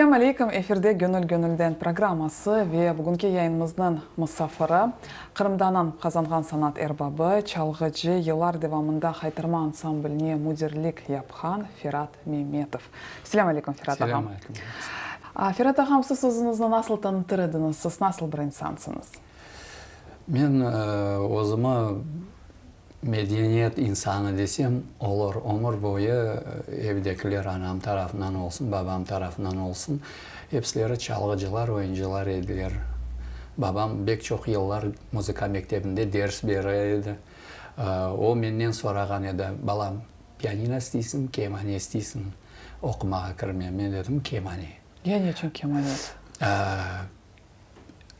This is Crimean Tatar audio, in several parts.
Selâm aleyküm, efirde Gönül gönülden programması ve bugünki yayınımıznıñ musafiri, Qırımda nam qazanğan sanat erbabı, çalğıcı, yıllar devamında Haytarma ansambline müdirlik yapqan Ferat Memetov. Selâm aleyküm, Ferat ağam. Selâm aleyküm. Ferat ağam, siz özüñizni nasıl tanıtır ediñiz, siz nasıl bir insansıñız? Men özümi medeniyet insanı desem olur. Ömür boyu evdekiler, anam tarafından olsun, babam tarafından olsun, episileri çalğıcılar, oyuncılar ediler. Babam bek çoq yıllar muzıka mektebinde ders bere edi. O menden sorağan edi, Balam, pianino isteysiñ, kemane isteysiñ oqumağa kirme? Men dedim, Kemane. Ya ne içün kemane?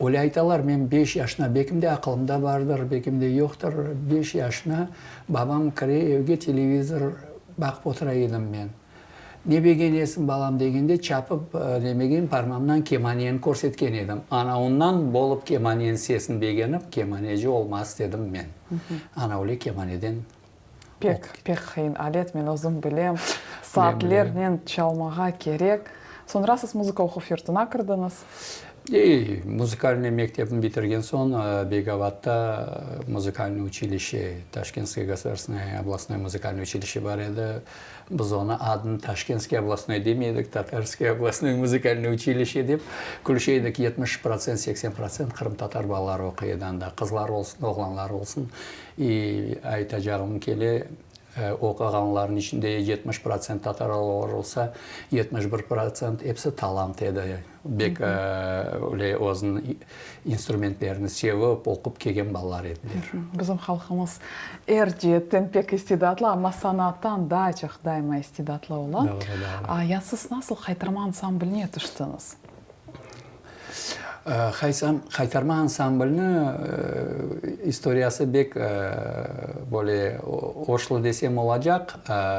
Öyle aytalar, men beş yaşına, bekim de aqılımda bardır, bekim de yoqtır, beş yaşına babam kire evge, televizor baqıp otura edim men. Ne begenesiñ, balam, degende, çapıp demegen parmamnan kemaneni körsetken edim. Ana ondan bolıp kemaneniñ sesini begenip, kemaneci olmaq istedim men. Ana öyle kemaneden Pek, pek qıyın alet, men özüm bilem. Saatlernen çalmağa kerek. Soñra siz muzıka oquv yurtuna kirdiñiz. Ey, muzıkalnıy mektepni bitirgen soñ, Begovatda muzıkalnıy uçilişe, Taşkentskiy gosudarstvennoy oblastnoy muzıkalnıy uçilişe bar edi. Biz onı adını Taşkentskiy oblastnoy demey edik, Tatarskiy oblastnoy muzıkalnıy uçilişe dep külüşe edik. 70 protsent, 80 protsent qırımtatar balaları oquy edi anda, qızlar olsun, oğlanlar olsun. İ, aytacağım kele, oquğanlarnıñ içinde 70% tatar olsa, 71% episi talant edi. Bek öyle özüniñ instrumentlerini sevip, oqup kelgen balalar ediler. Bizim halqımız er ceetten pek istidatlı, amma sanattan daa çoq daima istidatlı ola. Doğru, doğru. Ya siz nasıl Haytarma ansambline tüştiñiz? Haytarma ansamblni istoriyası bek böyle oşlu desem olacaq.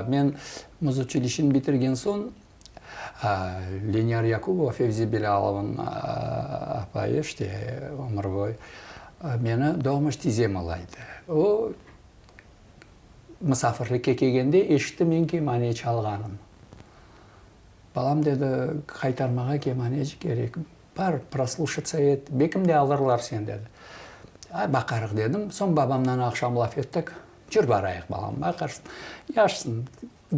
Men muzuçilişeni bitirgen soñ Leniyar Yakubova, Fevzi Bilâlovnıñ apayı, işte, ömür boyu meni doğmuş tizem ola edi. O, musafirlikke kelgende eşitti men kemane çalğanım. Balam, dedi, qaytarmağa kemaneci kerek, bar, prosluşatsa et, bekim de alırlar seni, dedi. Ay, baqarıq, dedim. Soñ babamdan aqşam laf ettik. Cür barayıq, balam, baqarsıñ. Yaşsıñ,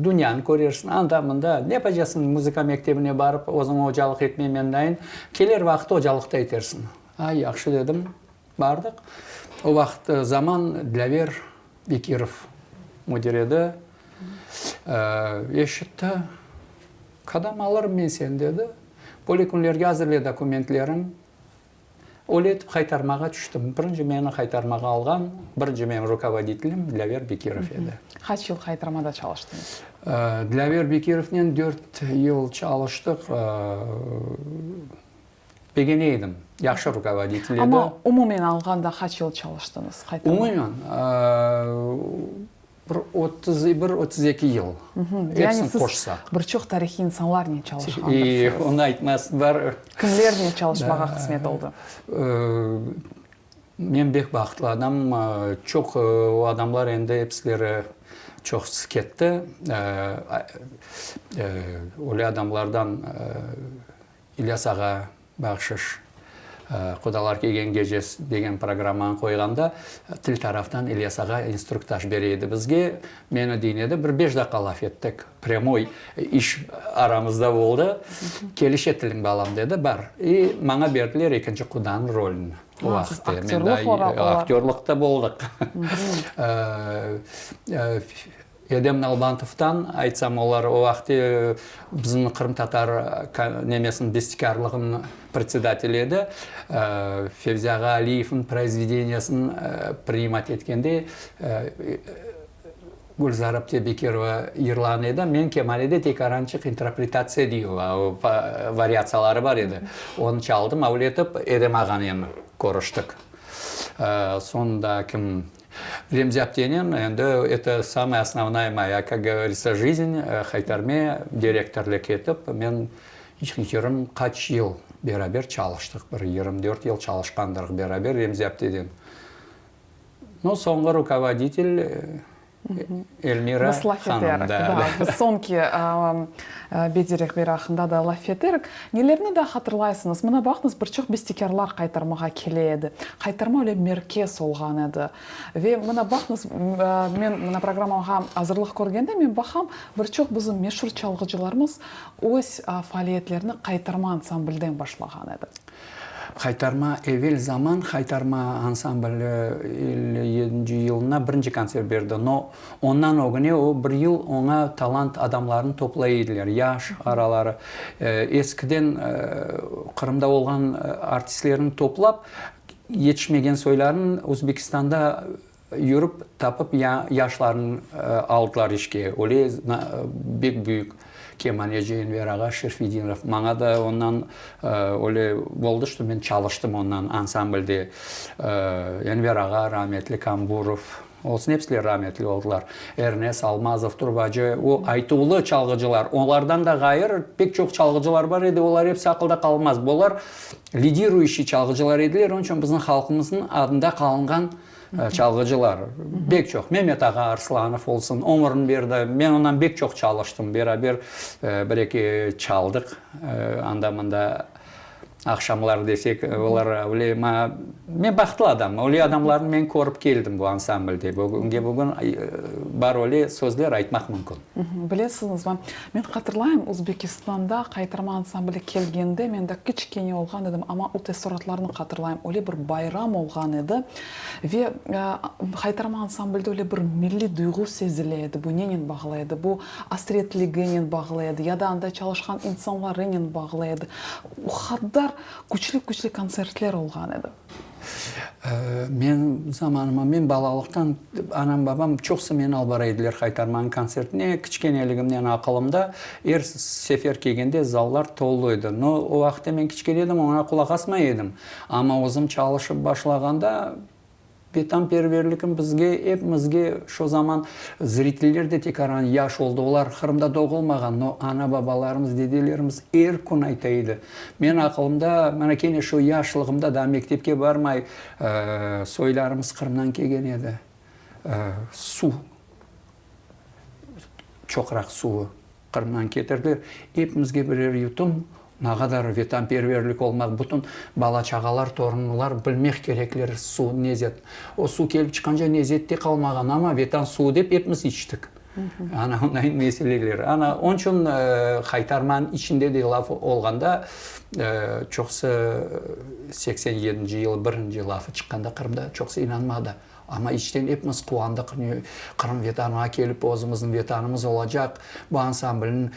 dünyanı körersiñ, anda-mında. Ne yapacaqsıñ muzıka mektebine barıp, özüñ ocalıq etmey mendayın. Keler vaqıt ocalıq da etersiñ. Ay, yahşı, dedim. Bardıq. O vaqıt zaman Dilâver Bekirov müdir edi. Eşitti. Qadam alırım men seni, dedi. Böyle künlerge azırle dokumentleriñ. Öyle etip qaytarmağa tüştim. Birinci meni qaytarmağa alğan, birinci menim rukovoditelim Dilâver Bekirov edi. Qaç yıl qaytarmada çalıştıñız? Dilâver Bekirovnen dört yıl çalıştıq. Begene edim. Yahşı rukovoditel edi. Amma umumen alğanda qaç yıl çalıştıñız? Umumen, bir 31, 32 yıl. Yani siz bir çoq tarihiy insanlarnen çalışqandırsıñız. Onı aytmaz, bar. Kimlernen çalışmağa qısmet oldı? Men bek bahtlı adam. Çoq o adamlar endi episileri çoqusı ketti. Öyle adamlardan İlyas ağa Bahşış, Qudalar kelgen gece degen programmanı qoyğanda, til taraftan İlyas ağa instruktaj bere edi bizge. Meni diñledi, bir beş daqqa laf ettik, prâmoy iş aramızda oldı. Kelişe tiliñ, balam, dedi, bar. İ maña berdiler ekinci qudanıñ rolüni o vaqıtte. Men daa aktörlıqta boldıq. Edem Nalbantovdan aytsam, olar o vaqıt bizim qırımtatar nemesiniñ bestekârlığınıñ predsedateli edi. Fevzi ağa Aliyevniñ proizvedeniyesini prinimat etkende Gülzar apte Bekirova yırlağan edi, men kemanede tekarançıq interpretatsiya deyim, variatsiyaları bar edi, onı çaldım, öyle etip Edem ağanen körüştik. Soñunda kim? Remzi aptenen endi eto samaya osnovnaya moya, kak govoritsâ, jizn, Haytarme direktorlik etip, men yigirmi qaç yıl beraber çalıştıq, bir 24 yıl çalışqandırıq beraber Remzi apteden. No, soñğı rukovoditel. Elmira Biz laf hanım, eterik, da, da. da. Biz soñki bediy rehberi aqqında da laf eterik. Nelerni daa hatırlaysıñız? Mına baqıñız, bir çoq bestekârlar Qaytarmağa kele edi. Qaytarma öyle merkez olğan edi. Ve mına baqıñız, men mına programmağa azırlıq körgende, men baqam, bir çoq bizim meşur çalğıcılarımız öz faaliyetlerini Qaytarma ansamblden başlağan edi. Haytarma evel zaman Haytarma ansambli 57-nci yılına birinci kontsert berdi. No, ondan ögüne o bir yıl oña talant adamlarını toplay ediler, yaş araları. Eskiden Qırımda olğan artistlerni toplap, yetişmegen soylarını Özbekistanda Yürip tapıp yaşlarnı aldılar işke. Öyle bek büyük kemaneci Enver ağa Şerfedinov. Maña da ondan öyle oldı, şto men çalıştım ondan ansamblde. Enver ağa, rametli Kamburov, olsun episiler rametli oldılar. Ernes Almazov, trubacı, o aytuvlı çalğıcılar. Olardan da ğayrı pek çoq çalğıcılar bar edi, olar episi aqılda qalmaz. Bular lidiruyuşiy çalğıcılar ediler, onıñ içün bizim halqımıznıñ adında qalınğan Çalğıcılar bek çoq. Memet ağa Arslanov olsun, ömürini berdi. Men ondan bek çoq çalıştım. Beraber bir-eki çaldıq anda-mında aqşamlar desek. Olar öyle maña, men bahtlı adamım. Öyle adamlarnı men körip keldim bu ansamblde. Bugünge bugün bar öyle sözler aytmaq mümkün. Bilesiñizmi, men hatırlayım, Özbekistanda Qaytarma ansambli kelgende, men daa kiçkene olğan edim, amma o teessuratlarnı hatırlayım, öyle bir bayram olğan edi ve Qaytarma ansamblde öyle bir milliy duyğu sezile edi, bu nenen bağlı edi, bu asretliginen bağlı edi ya da anda çalışqan insanlarınen bağlı edi, o qadar küçlü-küçlü kontsertler olğan edi. Men zamanıma, men balalıqtan anam, babam çoqsa meni alıp bara ediler Haytarmanıñ kontsertine. Kiçkeneligimden aqılımda, er sefer kelgende zallar tolu edi. No, o vaqıtta men kiçkene edim, oña qulaq asmay edim. Amma özüm çalışıp başlağanda, vetanperverligim bizge, epimizge şo zaman zriteller de tekaran yaş oldı, olar Qırımda doğulmağan, no, ana-babalarımız, dedelerimiz er kün ayta edi. Men aqılımda, mana kene şu yaşlığımda, daa mektepke barmay, soylarımız Qırımdan kelgen edi. Suv, çoqraq suvı Qırımdan ketirdiler. Epimizge birer yutum, nağadar vetanperverlik olmaq, bütün bala-çağalar, torunlar bilmek kerekler suv nezet. O suv kelip çıqqance nezet te qalmağan, amma vetan suvı dep epimiz içtik. Ana onday meseleler. Ana onıñ içün Haytarmanıñ içinde de laf olğanda, çoqusı 87-nci yılı birinci lafı çıqqanda Qırımda çoqusı inanmadı. Amma içten epimiz quvandıq, Qırım Vetanına kelip özümizniñ Vetanımız olacaq, bu ansamblniñ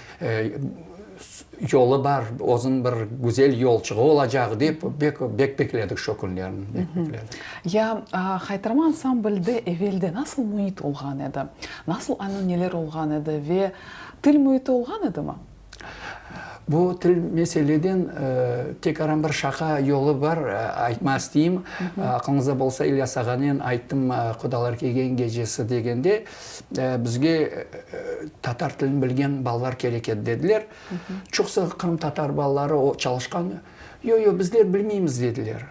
yolu bar, özüniñ bir güzel yolçuğı olacaq dep bek bek bekledik şo künlerni, bek bekledik. Ya Haytarma ansamblde evelde nasıl müit olğan edi? Nasıl ananeler olğan edi ve til müiti olğan edimi? Bu til meseleden tekaran bir şaqa yolu bar, aytma isteyim. Aqlıñızda bolsa, İlyas ağanen ayttım, Qudalar kelgen gecesi degende, bizge tatar tilini bilgen balalar kerek edi, dediler. Çoqsa qırımtatar balaları o çalışqan, Yo, yo, bizler bilmeymiz, dediler.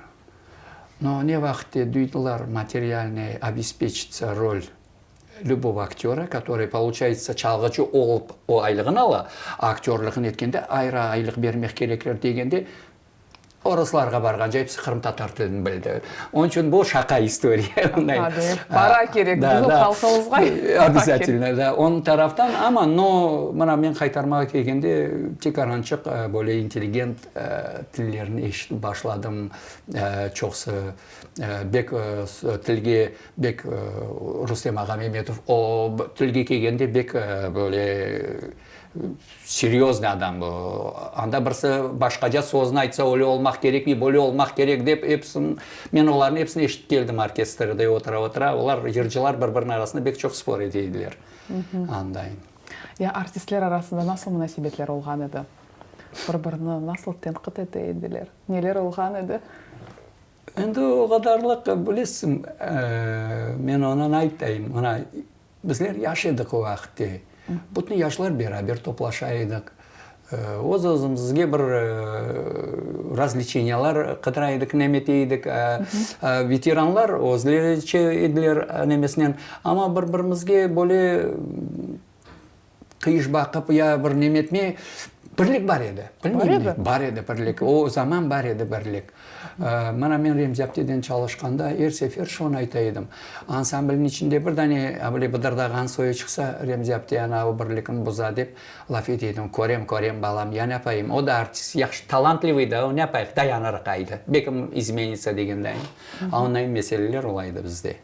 No, ne vaqıt duydılar materialnıy obespeçitsa rol lübogo aktöra, kotorıy, poluçayetsa, çalğıcı olıp o aylığını ala, aktörlığını etkende ayrı aylıq bermek kerekler degende, oruslarğa barğance episi qırımtatar tilini bildi. Onıñ içün bu şaqa istoriya. Para kerek bizim halqımızğa. Obязательno, da. Onıñ taraftan, amma, no, mına men Haytarmağa kelgende tekarançıq böyle intelligent tillerini eşitip başladım, çoqusı bek tilge Bek Rustem ağa Memetov, o tilge kelgende bek böyle seryoznıy adam. Anda birisi başqaca sözni aytsa, öyle olmaq kerekmey, böyle olmaq kerek dep episini, men olarnıñ episini eşitip keldim orkestrde otura-otura. Olar, yırcılar bir-biriniñ arasında bek çoq spor ete ediler. Andayın. Ya artistler arasında nasıl munasebetler olğan edi? Bir-birini nasıl tenqit ete ediler? Neler olğan edi? Endi o qadarlıq, bilesiñ, men onan aytayım, mına, bizler yaş edik o vaqıtte, bütün yaşlar beraber toplaşa edik. Öz-özümizge bir razvleçeniyalar qıdıra edik, nem ete edik. Veteranlar özlerice ediler nemesinen, amma bir-birimizge böyle qıyış baqıp ya bir nem etme, birlik bar edi. Bar edi? Bar edi birlik. O zaman bar edi birlik. Mana men Remzi apteden çalışqanda er sefer şonı ayta edim. Ansamblniñ içinde bir dane böyle bıdırdağan soyu çıqsa, Remzi apte ana o birlikni buza dep Laf ete edim, körem, körem, balam, ya napayım, o da artist, yahşı, talantlivıy da, o napayıq, dayanırıq aydı, bekim izmenitsa degenday, a onday meseleler ola edi bizde.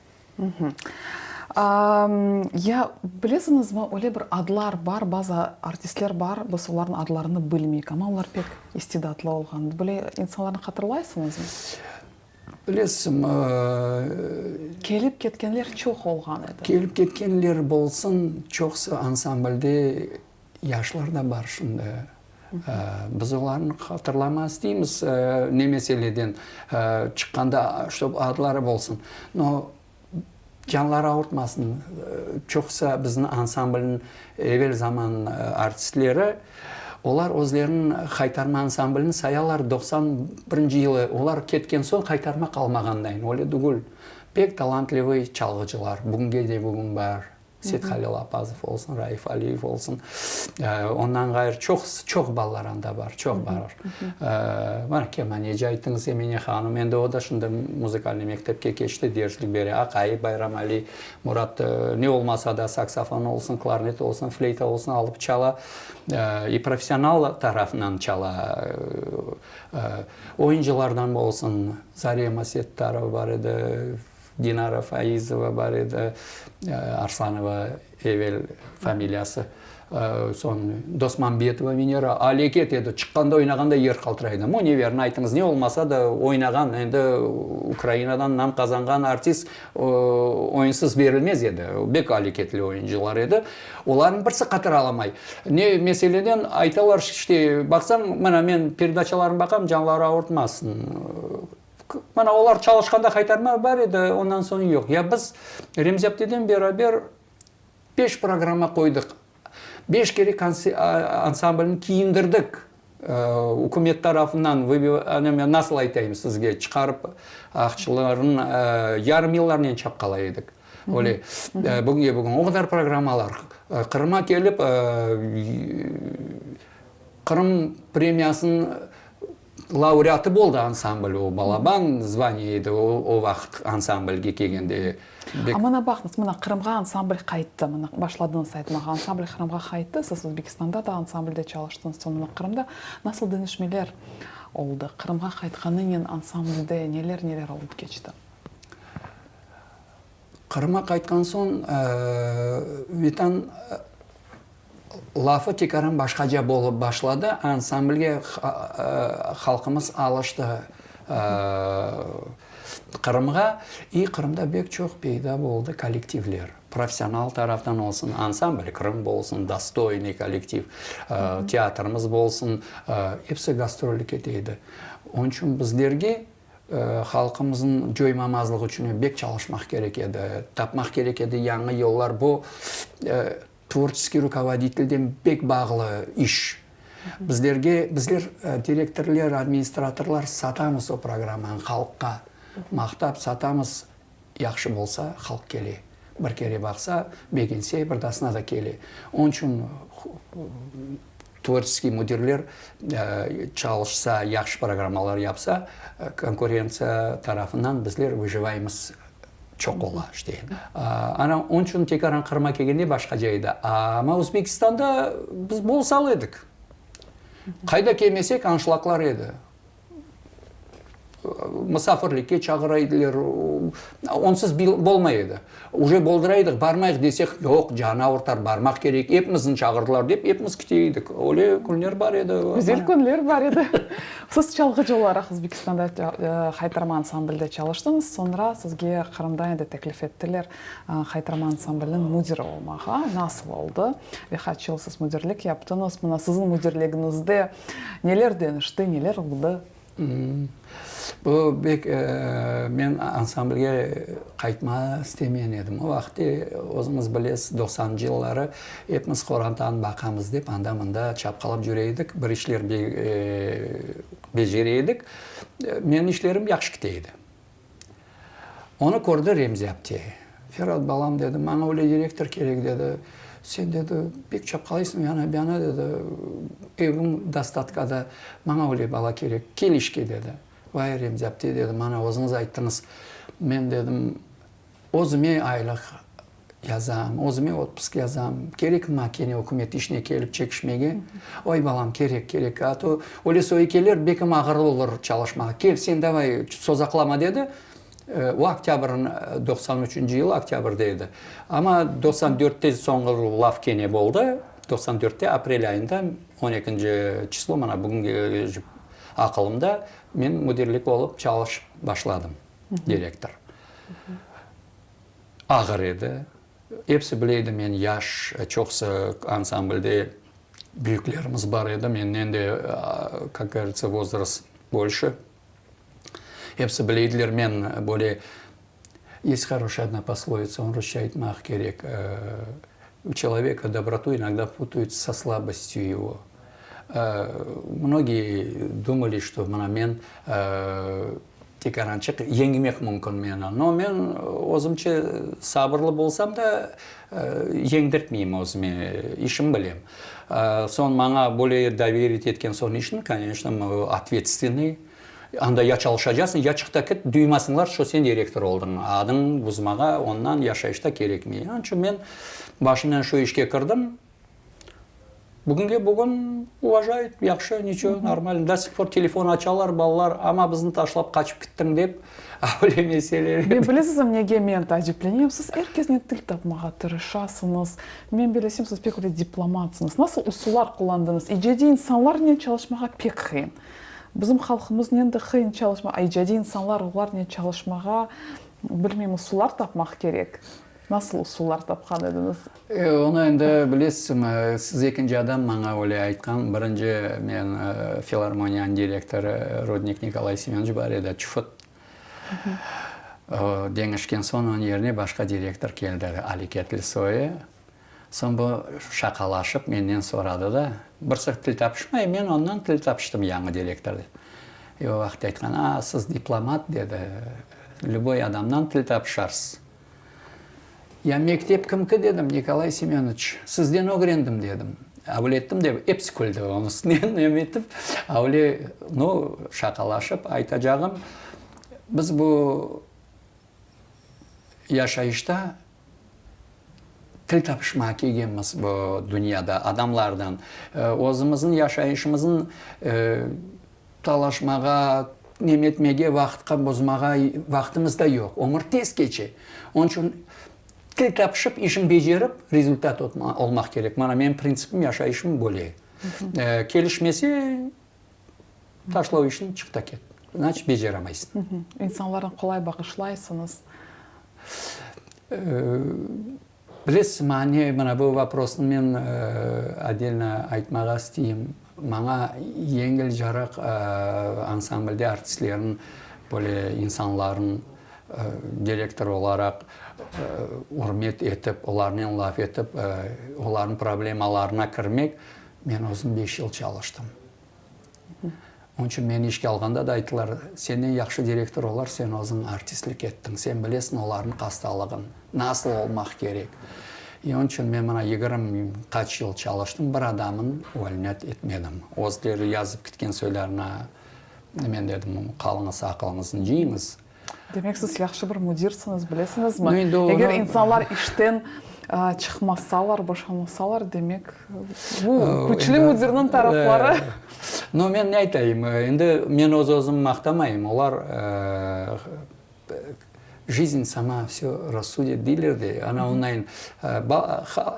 Ya, bilesiñizmi, öyle bir adlar bar, bazı artistler bar, biz olarnıñ adlarını bilmeyik, amma olar pek istidatlı olğan. Böyle insanlarnı hatırlaysıñızmı? Bilesiñ, Kelip ketkenler çoq olğan edi. Kelip ketkenler bolsun, çoqsı ansamblde yaşlar da bar şimdi. Biz olarnı hatırlamaz isteymiz, ne meseleden çıqqanda, ştob adları bolsun. No, Canları avurtmasın, çoqusı bizim ansamblniñ evel zaman artistleri, olar özleriniñ Haytarma ansamblini sayalar 91 yılı, olar ketken soñ Haytarma qalmağandayın, öyle tügül. Pek talantlivıy çalğıcılar, bugünge de bugün bar, Sethalil Appazov olsun, Raif Aliyev olsun, ondan ğayrı çoq, çoq balalar anda bar, çoq bar. Mana kemaneci ayttıñız Emine hanım, endi o da şimdi muzıkalnıy mektepke keçti, derslik bere. Aqayı Bayram Ali Murat ne olmasa da saksofon olsun, klarnet olsun, fleyta olsun alıp çala. İ professional tarafından çala. Oyuncılardan olsun, Zarema Settarova bar edi, Dinara Faizova bar edi, Arslanova evel familiyası. Soñ Dosmambetova Venera aleket edi, çıqqanda oynağanda yer qaltıray edi. Müneverni aytıñız, ne olmasa da oynağan, endi Ukrainadan nam qazanğan artist oyunsız berilmez edi. Bek aleketli oyuncılar edi. Olarnıñ birisi qatır alamay. Ne meseleden aytalar, işte, baqsañ, mına men peredaçalarını baqam, canları avurtmasın. Mana olar çalışqanda qaytarma bar edi, ondan soñ yoq. Ya biz Remzi apteden beraber beş programma qoydıq. Beş kere ansamblni kiyindirdik. Ükümet tarafından, nasıl aytayım sizge, çıqarıp aqçılarnıñ yarım yıllarnen çapqalay edik. Öyle, bugünge bugün o qadar programmalar. Qırımğa kelip, Qırım premiyasınıñ Laureatı boldı ansambl, o balaban zvaniye edi o vaqıt ansamblge kelgende. A mına baqıñız, mına Qırımğa ansambl qayttı, mına başladıñız aytmağa, ansambl Qırımğa qayttı, siz Özbekistanda da ansamblde çalıştıñız, soñ mına Qırımda nasıl deñişmeler oldı, Qırımğa qaytqanınen ansamblde neler-neler olıp keçti? Qırımğa qaytqan soñ Vetan lafı tekaran başqaca bolıp başladı, ansamblge halqımız alıştı Qırımğa, i Qırımda bek çoq peyda boldı kollektivler, professional taraftan olsun, ansambl Krım bolsun, dostoynıy kollektiv, teatrımız bolsun, episi gastrolge kete edi. Onıñ içün bizlerge Halqımıznıñ coymamazlığı içün bek çalışmaq kerek edi, tapmaq kerek edi yañı yollar. Bu tvorçeskiy rukovoditelden bek bağlı iş. Bizlerge, bizler direktorlar, administratorlar satamız o programmanı halqqa, maqtap satamız, yahşı bolsa halq kele. Bir kere baqsa, begense, bir dasına da kele. Onıñ içün Tvorçeskiy müdirler çalışsa, yahşı programmalar yapsa, konkurentsiya tarafından bizler vıjivaymız çoq ola, işte. Ana, onıñ içün tekaran Qırımğa kelgende başqaca edi. Amma Özbekistanda biz bol sal edik. Qayda kelmesek, anşlaglar edi. Musafirlikke çağıra ediler, onsız bolmay edi. Uje boldıra edik, barmayıq desek, yoq, canı avurtar, barmaq kerek, epimizni çağırdılar dep, epimiz kite edik. Öyle künler bar edi. Güzel künler bar edi. Siz çalğıcı olaraq Özbekistanda Haytarma ansamblde çalıştıñız, soñra sizge Qırımda endi teklif ettiler Haytarma ansambliniñ müdiri olmağa. Nasıl oldı ve qaç yıl siz müdirlik yaptıñız? Mına siziñ müdirligiñizde Neler deñişti, neler oldı? Bu bek, men ansamblge qaytmağa istemeyen edim. O vaqıtte, özüñiz bilesiz, doqsanıncı yılları epimiz qorantanı baqamız dep, anda-mında çapqalap yüre edik, bir işler becere edik. Menim işlerim yahşı kete edi. Onı kördi Remzi apte. Ferat, balam, dedi, maña öyle direktor kerek, dedi. Sen, dedi, pek çapqalaysıñ, yana, buyana, dedi, eviñ dostatkada, maña öyle bala kerek, kel işke, dedi. Vay, Remzi apte, dedim, mana özüñiz ayttıñız, men, dedim, özüme aylıq yazam, özüme otpusk yazam, kerekmi maña kene ükümet işine kelip çekişmege? Oy, balam, kerek, kerek, a to öyle soyu kelir, bekim ağır olur çalışmağa, kel, sen davay, sozaqlama, dedi. O oktâbr, 93-nci yıl oktâbrde edi. Amma 94-te soñğı laf kene boldı. 94-te aprel ayında, on ekinci çislo, mana bugünge aqılımda, men müdirlik olıp çalışıp başladım, direktor. Ağır edi. Episi bile edi, men yaş, çoqusı ansamblde büyüklerimiz bar edi, menden de, kak govoritsâ, vozrast bolşe. Episi bile ediler, men böyle, Есть хорошая одна пословица, onı rusça aytmaq kerek, U человека доброту иногда путают со слабостью его. Многие думали, что mına men tekarançıq yeñmek mümkün meni. No, men özümce sabırlı bolsam da, yeñdirtmeyim özüme, işim bilem. Soñ maña böyle doverить etken soñ işni, koneçno, otvetstvenniy. Anda ya çalışacasıñ, ya çıq da kit, duymasınlar, şo sen direktor oldıñ. Adıñ buzmağa ondan yaşayışta kerekmey. Onıñ içün men başımnen şu işke kirdim. Bugünge bugün uvajayut, yahşı, niço, normal. Do sih por telefon açalar balalar, amma bizni taşlap qaçıp kittiñ dep, öyle meseleler. Men bilesizmi, nege men taaciplenem? Siz er kesnen til tapmağa tırışasıñız. Men bilesem, siz pek öyle diplomatsıñız. Nasıl usullar qullandıñız? İcadiy insanlarnen çalışmağa pek qıyın. Bizim halqımıznen de qıyın çalışmaq, icadiy insanlar, olarnen çalışmağa, bilmeyim, usullar tapmaq kerek. Nasıl usullar tapqan ediñiz? Onı endi bilesizmi, siz ekinci adam maña öyle aytqan. Birinci men filarmoniyanıñ direktorı Rudnik Nikolay Semönoviç bar edi, Çufut. O deñişken soñ onıñ yerine başqa direktor keldi, Ali Ketlisoy. Soñ bu şaqalaşıp menden soradı da, bir sıq til tapışmay, men ondan til tapıştım yañı direktornen. E o vaqıt aytqan, a, siz diplomat, dedi, lüboy adamdan til tapışarsız. Ya mektep kimki, dedim, Nikolay Semönoviç, sizden ögrendim, dedim. Avle ettim de, episi küldi onıñ üstünden, em etip, avle, nu, şaqalaşıp aytacağım, biz bu yaşayışta Til tapışmağa kelgenmiz bu dünyada adamlardan. Özümizniñ yaşayışımıznı talaşmağa, neme etmege, vaqıtqa bozmağa vaqtımız da yoq. Ömür tez keçe. Onıñ içün til tapışıp, işiñ becerip, rezultat olmaq kerek. Mana menim printsipim, yaşayışım böyle. Kelişmese, Taşla o işni, çıq da ket. Znaçit, beceramaysıñ. İnsanlarnı qolay bağışlaysıñız. Bilesiz, maña ne, mına bu voprosnı men otdelno aytmağa isteyim. Maña yengil caraq ansamblde artistlerniñ, böyle insanlarnıñ direktor olaraq ürmet etip, olarnen laf etip, olarnıñ problemalarına kirmek, men özüm beş yıl çalıştım. Onıñ içün meni işke alğanda da ayttılar, senden yahşı direktor olar, sen özüñ artistlik ettiñ, sen bilesiñ olarnıñ hastalığın, nasıl olmaq kerek. E onıñ içün men mına 20 qaç yıl çalıştım, bir adamın uvolnât etmedim. Özleri yazıp ketken soylarına men dedim, qalıñız, aqılıñıznı cıyıñız. Demek siz yahşı bir müdirsiñiz, bilesiñizmi? Eger insanlar işten çıqmasalar, boşanmasalar, demek, bu küçlü müdirniñ tarafları. No, men ne aytayım, endi men öz-özüm maqtamayım, olar Жизнь sama vse rassudit deyler de, ana onayın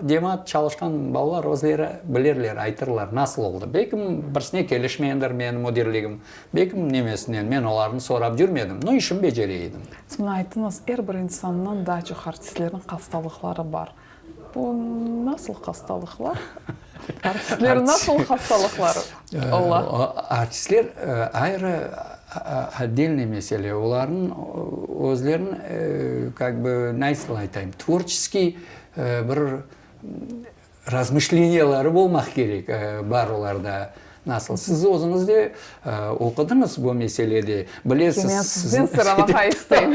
cemaat çalışqan balalar özleri bilirler, aytırlar, nasıl oldı. Belkim birisine kelişmegendir menim müdirligim, belkim nemesinen, men olarnı sorap yürmedim, no işim becere edim. Siz mına ayttıñız, er bir insannıñ, daa çoq artistlerniñ hastalıqları bar. Bu nasıl hastalıqlar? Artistlerniñ nasıl hastalıqları ola? Artistler ayrı. Otdelnıy mesele, olarnıñ özleriniñ, kak bı, nasıl aytayım, tvorçeskiy bir razmışleniyaları bolmaq kerek, bar olarda. Nasıl? Siz özüñiz de oqudıñız bu meselede, bilesiz. Men sizden soramağa isteyim.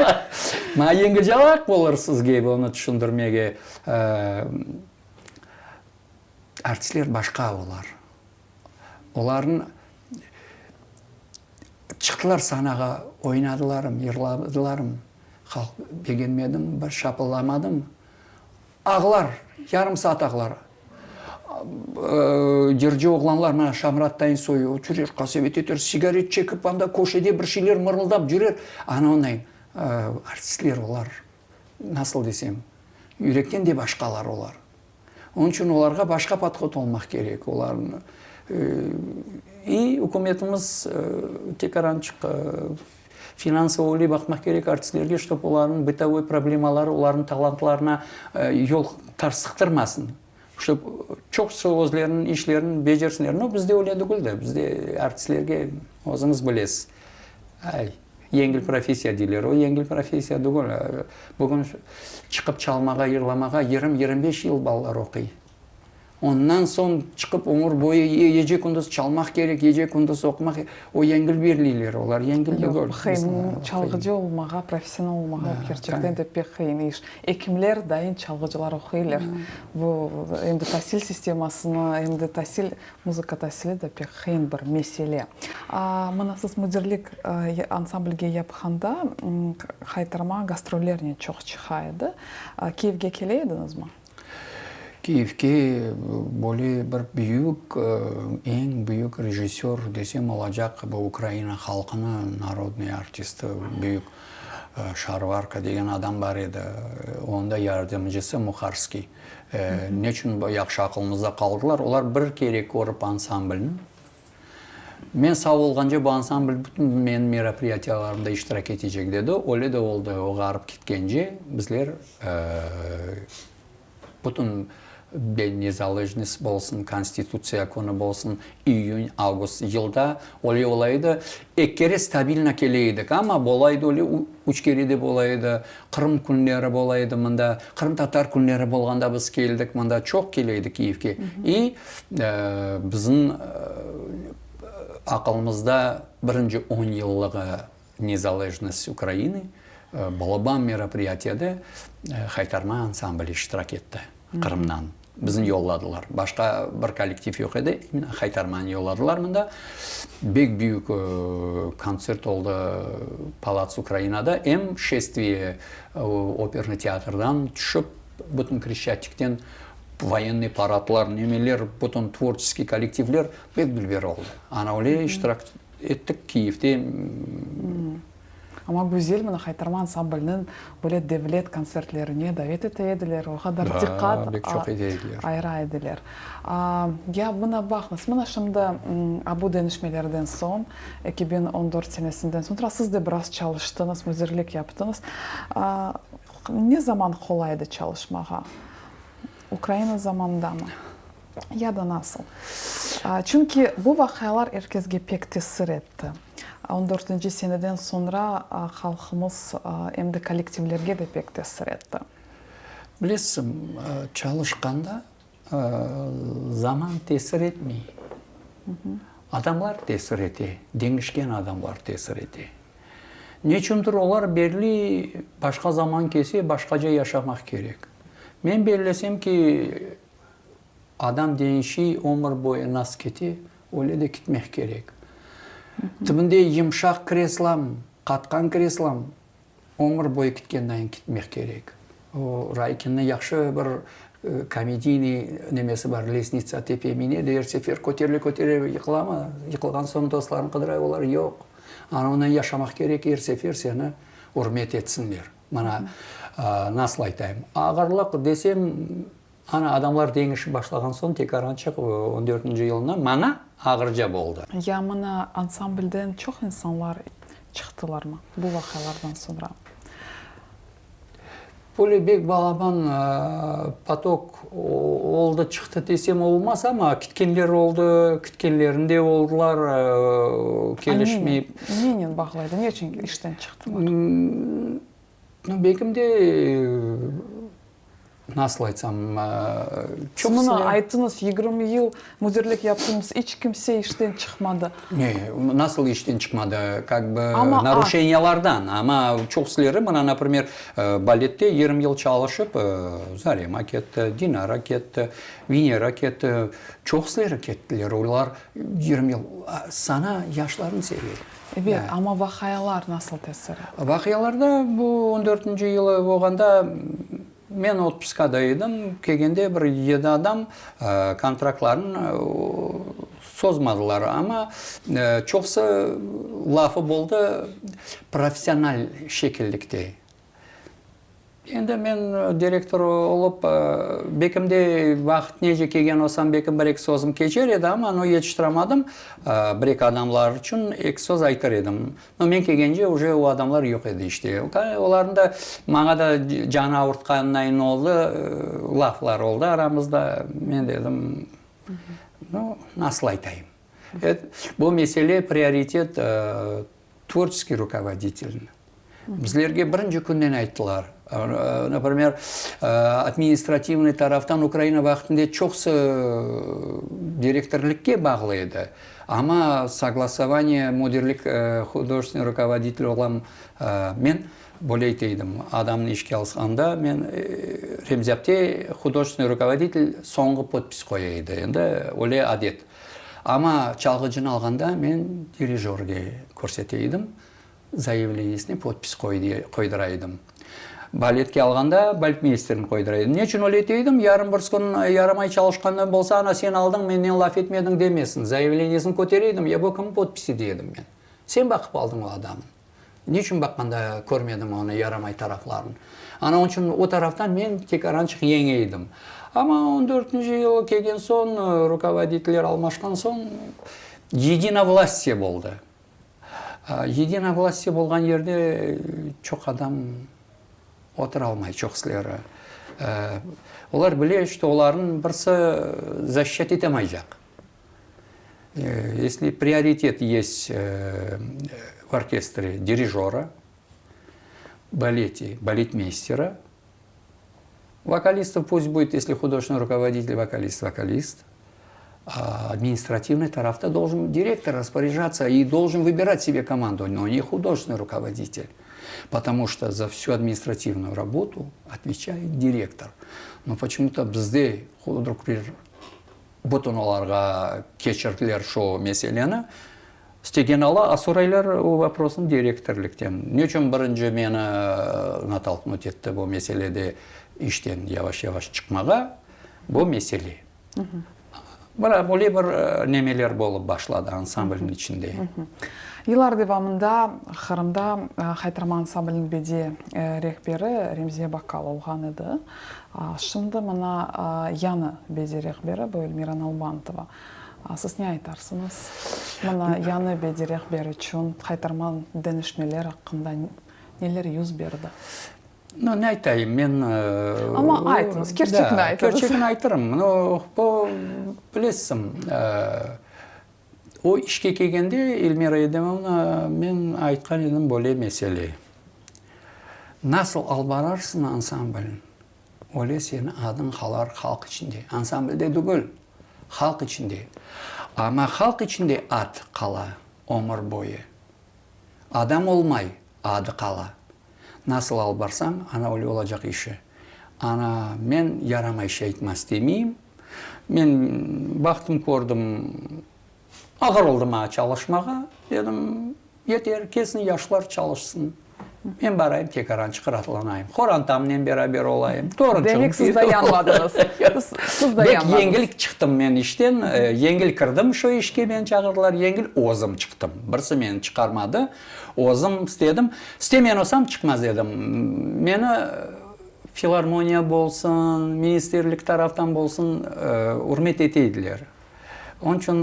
Maña yengilcalaq olur sizge bunı tüşündirmege. Artistler başqa olar. Olarnıñ çıqtılar sanağa, oynadılarım, yırladılarım, halq begenmedim, bir şapıldamadım. Ağlar, yarım saat ağlar. Yırcı oğlanlar, mana Şamrat Tayinsoy, o cürer, qasevet eter, sigaret çekip, anda köşede bir şeyler mırıldap cürer. Ana onday artistler olar, nasıl desem, yürekten de başqalar olar. Onıñ içün olarğa başqa podhod olmaq kerek, olarnı i ükümetimiz tekarançıq finansovo öyle baqmaq kerek artistlerge, ştob olarnıñ bıtovoy problemaları olarnıñ talantlarına yol tarsıqtırmasın, ştob çoqusı özleriniñ işlerini becersinler. No, bizde öyle degil de, bizde artistlerge özüñiz bilesiz, ay. Yengil professiya deyler. O yengil professiya tügül. Bugün çıqıp çalmağa, yırlamağa yirmi, 25 yıl balalar oquy. Ondan soñ çıqıp ömür boyu gece-kündüz çalmaq kerek, gece-kündüz oqumaq kerek. O yengil berleyler, olar yengil tügül. Yoq, qıyın. Çalğıcı olmağa, professional olmağa kerçekten de pek qıyın iş. Ekimler dayın çalğıcılar oquylar. Bu em de tasil sistemasını, em de tasil Muzıka tasili de pek qıyın bir mesele. Mına siz müdirlik ansamblge yapqanda Haytarma gastrollernen çoq çıqa edi. Kiyevge kele ediñizmi? Kiyevge böyle bir büyük, eñ büyük rejissör desem olacaq, bu Ukraina halqınıñ narodnıy artisti, büyük Şarvarka degen adam bar edi, onıñ da yardımcısı Muharskiy. Neçün yahşı aqılımızda qaldılar? Olar bir kere körip ansamblni, men sağ olğance bu ansambl bütün menim meropriyatiyalarımda iştirak etecek, dedi. Öyle de oldı. O ğarip ketkence bizler bütün Den Nezalejnost bolsun, Konstitutsiya künü bolsun, iyün, avgust, yılda öyle ola edi. Eki kere stabilno kele edik, amma bola edi öyle üç kere de bola edi. Qırım künleri bola edi mında, qırımtatar künleri bolğanda biz keldik mında, çoq kele edik Kiyevge. İ bizim aqılımızda birinci on yıllığı Nezalejnost Ukrainı balaban meropriyatiyada Haytarma ansambli iştirak etti Qırımdan. Bizni yolladılar. Başqa bir kollektiv yoq edi, imенно Haytarmanı yolladılar mında. Bek büyük kontsert oldı Palats Ukrainada. Em şestviye opernıy teatrdan tüşip, bütün Kreşçatikten voyennıy paradlar, nemeler, bütün tvorçeskiy kollektivler bek dülber oldı. Ana öyle iştirak ettik Kiyevde. Amma güzel mına Haytarma ansambliniñ böyle devlet kontsertlerine davet ete ediler, o qadar diqqat bek çoq ete ediler. Ayıra ediler. Ya mına baqıñız, mına şimdi bu deñişmelerden soñ, 2014 senesinden soñra siz de biraz çalıştıñız, müdirlik yaptıñız. Ne zaman qolay edi çalışmağa? Ukraina zamanındamı? Ya da nasıl? Çünki bu vaqialar er kesge pek tesir etti. On dörtünci seneden soñra halqımız em de kollektivlerge de pek tesir etti. Bilesiñ, çalışqanda zaman tesir etmey. Adamlar tesir ete, deñişken adamlar tesir ete. Neçündir olar belli başqa zaman kelse, başqaca yaşamaq kerek. Men bellesem ki, Adam deñişiy, ömür boyu nas kete, öyle de kitmeh kerek. Tibinde yımşaq kreslam, qatqan kreslam, ömür boyu kitkendayin kitmeh kerek. O Raykinniñ yahşı bir komediynıy nemesi bar, Lestnitsa tepe mine de er sefer köterile-köterile yıqılamı? Yıqılğan soñ dostlarını qıdıra, olar yoq. Ana onen yaşamaq kerek, er sefer seni ürmet etsinler. Mana, nasıl aytayım, ağırlıq desem, Ana, adamlar deñişip başlağan soñ, tekarançıq on dörtünci yılında maña ağırca boldı. Ya mına ansamblden çoq insanlar çıqtılarmı bu vaqialardan soñra? Böyle bek balaban potok oldı, çıqtı desem olmaz, amma kitkenler oldı, kitkenlerin de oldılar, kelişmeyip. Nenen bağlı edi? Ne içün işten çıqtılar? No, belkim de, nasıl aytsam, çoq. Mına, ayttıñız, 20 yıl müdirlik yaptıñız, iç kimse işten çıqmadı. Ne, nasıl işten çıqmadı? Kak bı, naruşeniyalardan. Amma çoqsuları, mına, naprimer, balette 20 yıl çalışıp, Zarema ketti, Dinara ketti, Venera ketti, çoqsuları kettiler. Olar 20 yıl, sana yaşlarnı seve. Ebet, amma vaqialar nasıl tesir etti? Vaqialarda bu on dörtünci yılı olğanda men otpuskada edim, kelgende bir yedi adam kontraktlarını sozmadılar, amma çoqusı lafı boldı professional şekillikte. Endi men direktor olıp, bekim de vaqıt nece kelgen olsam, bekim bir-eki sözüm keçer edi, amma no yetiştiramadım. Bir-eki adamlar içün eki söz aytır edim. No men kelgence uje o adamlar yoq edi işte. Olarnıñ da maña da canı avurtqanayın oldı, laflar oldı aramızda. Men dedim, no nasıl aytayım. Bu mesele prioritet tvorçeskiy rukovoditelniñ. Bizlerge birinci künden ayttılar. Naprimer, administrativnıy taraftan Ukraina vaqtında çoqusı direktorlikke bağlı edi. Amma soglasovaniye müdirlik, hudojestvenıy rukovoditel olam men böyle ayta edim, adamnı işke alsanda men Remzi apte hudojestvenıy rukovoditel soñğı podpis qoya edi. Endi öyle adet. Amma çalğıcını alğanda men dirijörge körsete edim. Zayavleniyesine podpis qoydıra edim. Baletke alğanda baletmeysterini qoydıra edim. Ne içün öyle ete edim? Yarın bir kün yaramay çalışqandan bolsa, ana sen aldıñ, menden laf etmediñ demesin. Zayavleniyesini kötere edim, ya bu kimniñ podpisi dey edim men. Sen baqıp aldıñ o adamnı. Ne içün baqqanda körmediñ onı yaramay taraflarını? Ana onıñ içün o taraftan men tek arançıq yeñe edim. Amma on dörtünci yılı kelgen soñ, rukovoditeller almaşqan soñ, yedinovlastiye boldı. Yedinovlastiye bolğan yerde çoq adam oturalmay, çoqsuları. Olar bile, şto olarnıñ birisi zaşişat etemaycaq. Esli prioritet est v orkestre dirijora, balete baletmeystera, vokalistov pust budet, esli hudojestvennoy rukovoditel vokalist, vokalist, a administrativnoy tarafta doljen direktor rasporяжаться i doljen vıbirat sebe komandu, no ne hudojestvennoy rukovoditel, potomu şto za vsю administrativnuyu rabotu otveçaet direktor. No poçemu-to bizde hudrukler Bütün olarğa keçirdiler şu meseleni. İstegen ala, a soraylar o voprosnı direktorlikten. Ne içün birinci meni natolknut etti bu meselede işten yavaş-yavaş çıqmağa, bu mesele. Bira böyle bir nemeler bolıp başladı ansamblniñ içinde. Yıllar devamında Qırımda Haytarma ansambliniñ bediye rehberi Remziye Bakkal olğan edi. Şimdi mına yañı bediy rehberi, bu Elmira Nalbantova. Siz ne aytarsıñız? Mına yañı bediy rehber içün Haytarma deñişmeler aqqında neler yüz berdi? No, ne aytayım, men... Amma aytıñız, kerçekni aytıñız. Kerçekni aytırım. No, bu, bilesiñ, o işke kelgende Elmira Edemovna, men aytqan edim böyle mesele. Nasıl alıp bararsıñ ansamblni, öyle seniñ adıñ qalar halq içinde. Ansamblde degil, halq içinde. Amma halq içinde ad qala ömür boyu. Adam olmay, adı qala. Nasıl alıp barsañ, ana öyle olacaq işi. Ana, men yaramay şey aytmaz demeyim. Men baqtım, kördim, ağır oldı maña çalışmağa. Dedim, yeter, kelsin yaşlar çalışsın. Men barayım, tek arançıq raatlanayım. Qorantamnen beraber olayım, torunçığım. Demek siz dayanmadıñız. Siz dayanmadıñız. Bek yengil çıqtım men işten. Yengil kirdim şu işke, meni çağırdılar. Yengil özüm çıqtım. Birisi meni çıqarmadı. Özüm istedim. İstemeyen olsam, çıqmaz edim. Meni filarmoniya bolsun, ministerlik taraftan bolsun, ürmet ete ediler. Onıñ içün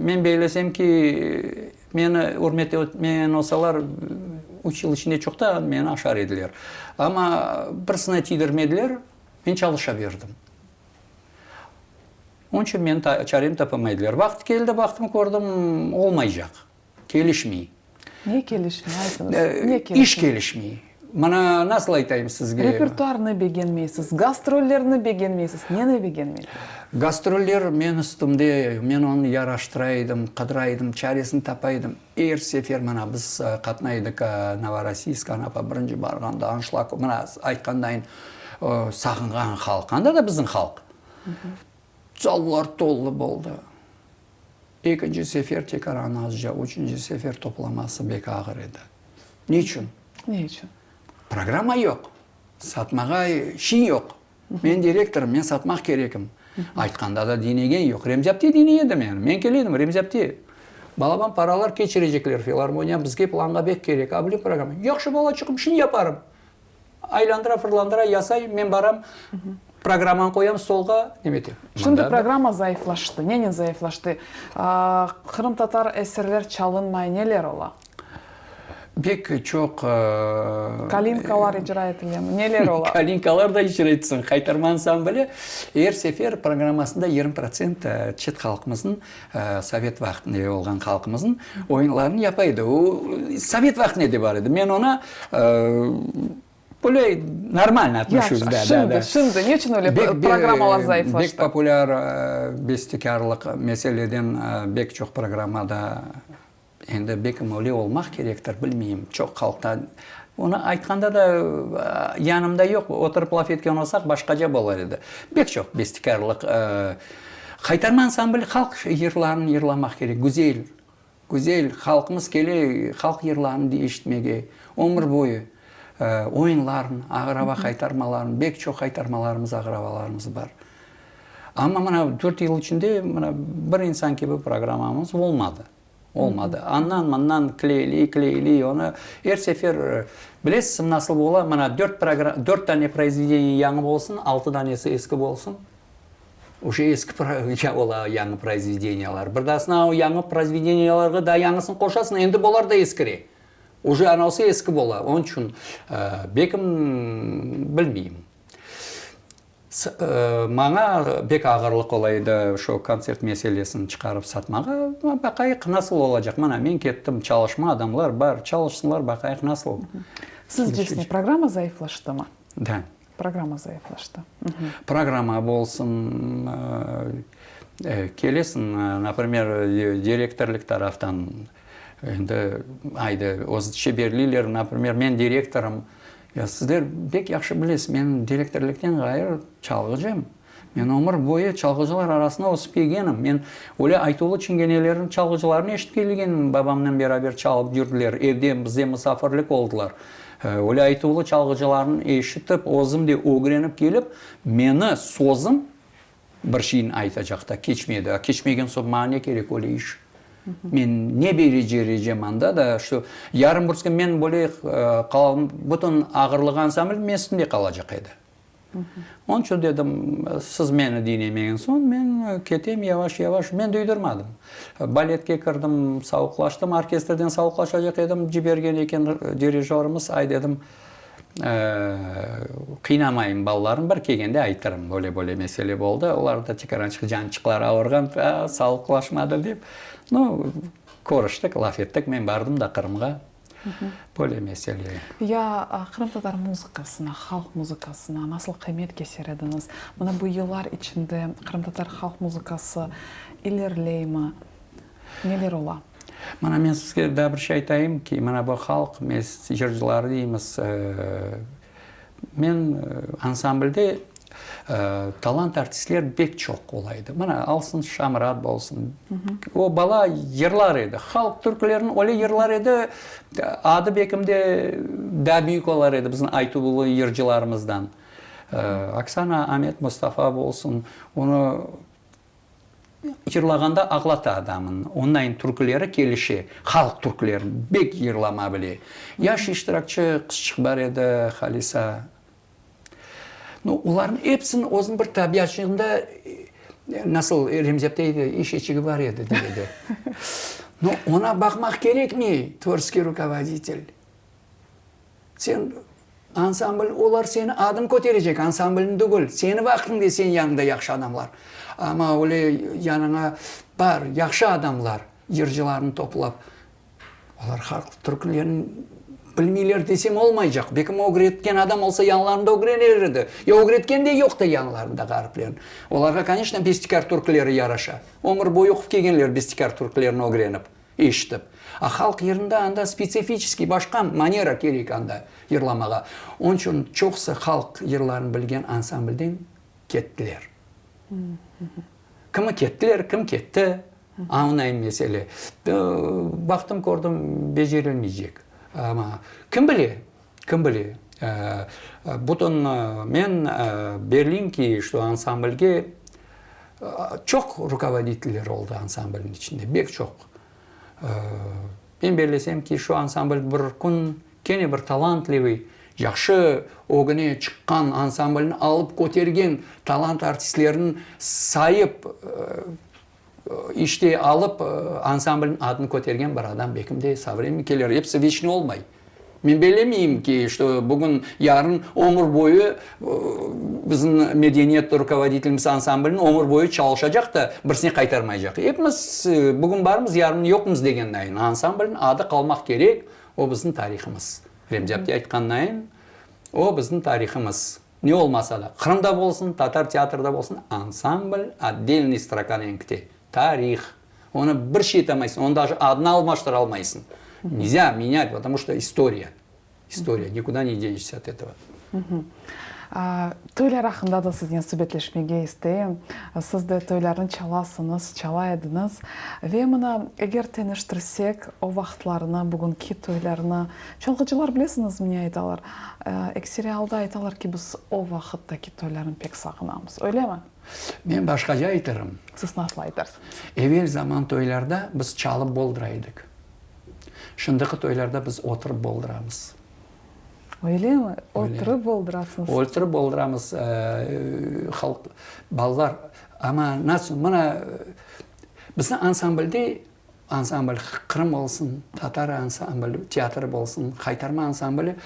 men beylesem ki, meni ürmet etmeyen olsalar. Üç yıl içinde çoqtan meni aşar ediler. Amma birisine tiydirmediler, men çalışa berdim. Onıñ içün menim çarem tapamaydılar. Vaqıt keldi, baqtım, kördim, olmaycaq, kelişmey. Ne kelişmey, aytıñız, ne kelişmey? İş kelişmey. Mına, nasıl aytayım sizge? Repertuarnı begenmeysiz, gastrollerni begenmeysiz, neni begenmeysiz? Gastroller men üstümde, men onı yaraştıra edim, qıdıra edim, çaresini tapa edim. Er sefer, mına, biz qatnay edik Novorossiysk, Anapa birinci barğanda, anşlag, mına, aytqandayın, sağınğan halq, anda da bizim halq. Zallar tolu boldı. Ekinci sefer tekaran azca, üçünci sefer toplaması bek ağır edi. Niçün? Ne içün? Programma yoq. Satmağa şey yoq. Men direktorım, men satmaq kerekim. Aytqanda da diñlegen yoq. Remzi apte diñley edi meni. Men kele edim, Remzi apte, balaban paralar keçirecekler filarmoniya, bizge planğa bek kerek, a bile programma. Yahşı, balaçığım, şimdi yaparım. Aylandıra, fırlandıra, yasay, men baram, programmanı qoyam stolğa, neme etem. Şimdi programma zayıflaştı. Nenen zayıflaştı? Qırımtatar eserler çalınmay, neler ola? Pek çoq. Kalinkalar icra etilemi? Neler ola? Kalinkalar da icra etsin. Qaytarma ansambli er sefer programmasında 20% çet halqımıznıñ, sovet vaqtında olğan halqımıznıñ oyunlarını yapa edi. O, sovet vaqtında da bar edi. Men oña böyle normalno otnoşuсь. Yahşı. Şimdi, şimdi ne içün öyle programmalar zayıflaştı? Bek populâr bestekârlıq meseleden bek çoq programmada Endi bekim öyle olmaq kerektir, bilmeyim, çoq halqta onı aytqanda da yanımda yoq, oturıp laf etken olsaq, başqaca bolar edi. Bek çoq bestekârlıq, Qaytarma ansambli halq yırlarını yırlamaq kerek, güzel, güzel, halqımız kele halq yırlarını eşitmege, ömür boyu oyunlarnı, ağır ava qaytarmalarını, bek çoq qaytarmalarımız, ağır avalarımız bar. Amma mına dört yıl içinde mına bir insan kibi programmamız olmadı. Olmadı. Andan, mından kleyliy, kleyliy onı er sefer, bilesiz, nasıl ola, mına dört dört dane proizvedeniye yañı bolsun, altı danesi eski bolsun, uje eski ola yañı proizvedeniyalar. Bir daasına o yañı proizvedeniyalarğa daa yañısını qoşasıñ, endi bular da eskire. Uje anavsı eski bola. Onıñ içün bekim bilmeyim. Maña pek ağırlıq ola edi şu kontsert meselesini çıqarıp satmağa. Baqayıq, nasıl olacaq. Mana, men kettim, çalışma, adamlar bar, çalışsınlar, baqayıq, nasıl. Sizcesine, programma zayıflaştımı? Da. Programma zayıflaştı. Programma bolsun, kelesiñ, naprimer, direktorlik taraftan, endi, aydı, öz çeberliler, naprimer, men direktorım, Ya sizler pek yahşı bilesiz, men direktorlikten ğayrı çalğıcım. Men ömür boyu çalğıcılar arasında ösip kelgenim. Men öyle aytuvlı çingenelerniñ çalğıcılarını eşitip kelgenim, babamnen beraber çalıp yürdiler, evde bizde musafirlik oldılar. Öyle aytuvlı çalğıcılarnı eşitip, özüm de ögrenip kelip, meni sözüm Bir şeyni aytacaq da, keçmedi. A keçmegen soñ maña ne kerek öyle iş? Men ne becerecem anda da, şu yarın bir kün men böyle qalalım, bütün ağırlığı ansambl men üstümde qalacaq edi. Onıñ içün dedim, siz meni diñlemegen soñ, men ketem yavaş-yavaş. Men duydurmadım. Baletke kirdim, savuqlaştım, orkestrden savuqlaşacaq edim, cibergen eken dirijörımız, ay dedim, Qıynamayım balalarım, bir kelgende aytırım, böyle-böyle mesele boldı. Olar da tekarançıq cançıqları avurğan, sağlıqlaşmadı dep. Nu, körüştik, laf ettik, men bardım da Qırımğa. Böyle mesele. Ya qırımtatar muzıkasına, halq muzıkasına nasıl qıymet keser ediñiz? Mına bu yıllar içinde qırımtatar halq muzıkası ilerleymi? Neler ola? Mana men sizge daa bir şey aytayım ki, mana bu halq yırcıları deymiz, men ansamblde talant artistler bek çoq ola edi. Mana alsın Şamrat bolsun, o bala yırlar edi, halq türkülerini öyle yırlar edi, adı bekim de daa büyük olar edi bizim aytuvlı yırcılarımızdan. Oksana Amet Mustafa bolsun, onı Yırlağanda ağlata adamın. Onayın türküleri kelişe, halq türkülerini bek yırlama bile. Yaş iştirakçı qızçıq bar edi, Halisa. Nu, olarnıñ episiniñ özüniñ bir tabiatçığında, nasıl Remzi apte ayta, eşeçigi bar edi, dey edi. Nu, oña baqmaq kerekmey, tvorçeskiy rukovoditel. Sen, ansambl, olar seni adın köterecek, ansamblni tügül. Seni vaqtıñda sen yanıñda yahşı adamlar. Amma öyle yanıña bar, yahşı adamlar, yırcılarnı toplap, Olar halq türkülerini bilmeyler desem olmaycaq. Belkim ögretken adam olsa yanlarında ögrener edi. Ya ögretken de yoq da yanlarında ğariplerniñ. Olarğa, koneçno, bestekâr türküleri yaraşa. Ömür boyu oqup kelgenler bestekâr türkülerini ögrenip, eşitip. A halq yırında anda spetsifiçeskiy başqa manera kerek anda yırlamağa. Onıñ içün çoqusı halq yırlarını bilgen ansamblden kettiler. Kimi kettiler, kim ketti, añlayım mesele. Baqtım, kördim, becerilmeycek. Amma kim bile, kim bile. Bütün men berliyim ki, şu ansamblge çoq rukovoditeller oldı ansamblniñ içinde, bek çoq. Men bellesem ki, şu ansambl bir kün kene bir talantlivıy, yahşı ögüne çıqqan ansamblni alıp kötergen talant artistlerini sayıp, işte alıp ansamblniñ adını kötergen bir adam belkim de savremni kelir. Episi veçni olmay. Men bellemeyim ki, şto bugün, yarın ömür boyu bizim medeniyet rukovoditelimiz ansamblniñ ömür boyu çalışacaq da, birisine qaytarmaycaq. Epimiz bugün barmız, yarın yoqmız degendayin, ansamblniñ adı qalmaq kerek, o bizim tarihımız. Remzi apte aytqandayin, o bizim tarihımız. Ne olmasa da, Qırımda bolsun, tatar teatrda bolsun, ansambl otdelnıy strokanen kite. Tarih. Onı bir şey etamaysıñ, onı daje adını almaştıra almaysıñ. Nelzâ menyat, potomu çto istoriya. İstoriya, nikuda ne denişsâ ot etova. Toylar aqqında da siznen subetleşmege isteyim. Siz de toylarnı çalasıñız, çala ediñiz. Ve mına, eger teñeştirsek o vaqıtlarnı, bugünki toylarnı, çalğıcılar bilesiñizmi ne aytalar? Ekseri alda aytalar ki, biz o vaqıttaki toylarnı pek sağınamız. Öylemi? Men başqaca aytırım. Siz nasıl aytarsıñız? Evel zaman toylarda biz çalıp boldıra edik. Şındiki toylarda biz oturıp boldıramız. Öylemi? Oturıp boldurasıñız. Oturıp boldıramız. Halq, balalar, amma nasıl, mına, bizni ansamblde, ansambl Qırım olsun, tatar ansambli, teatr bolsun, Haytarma ansambli,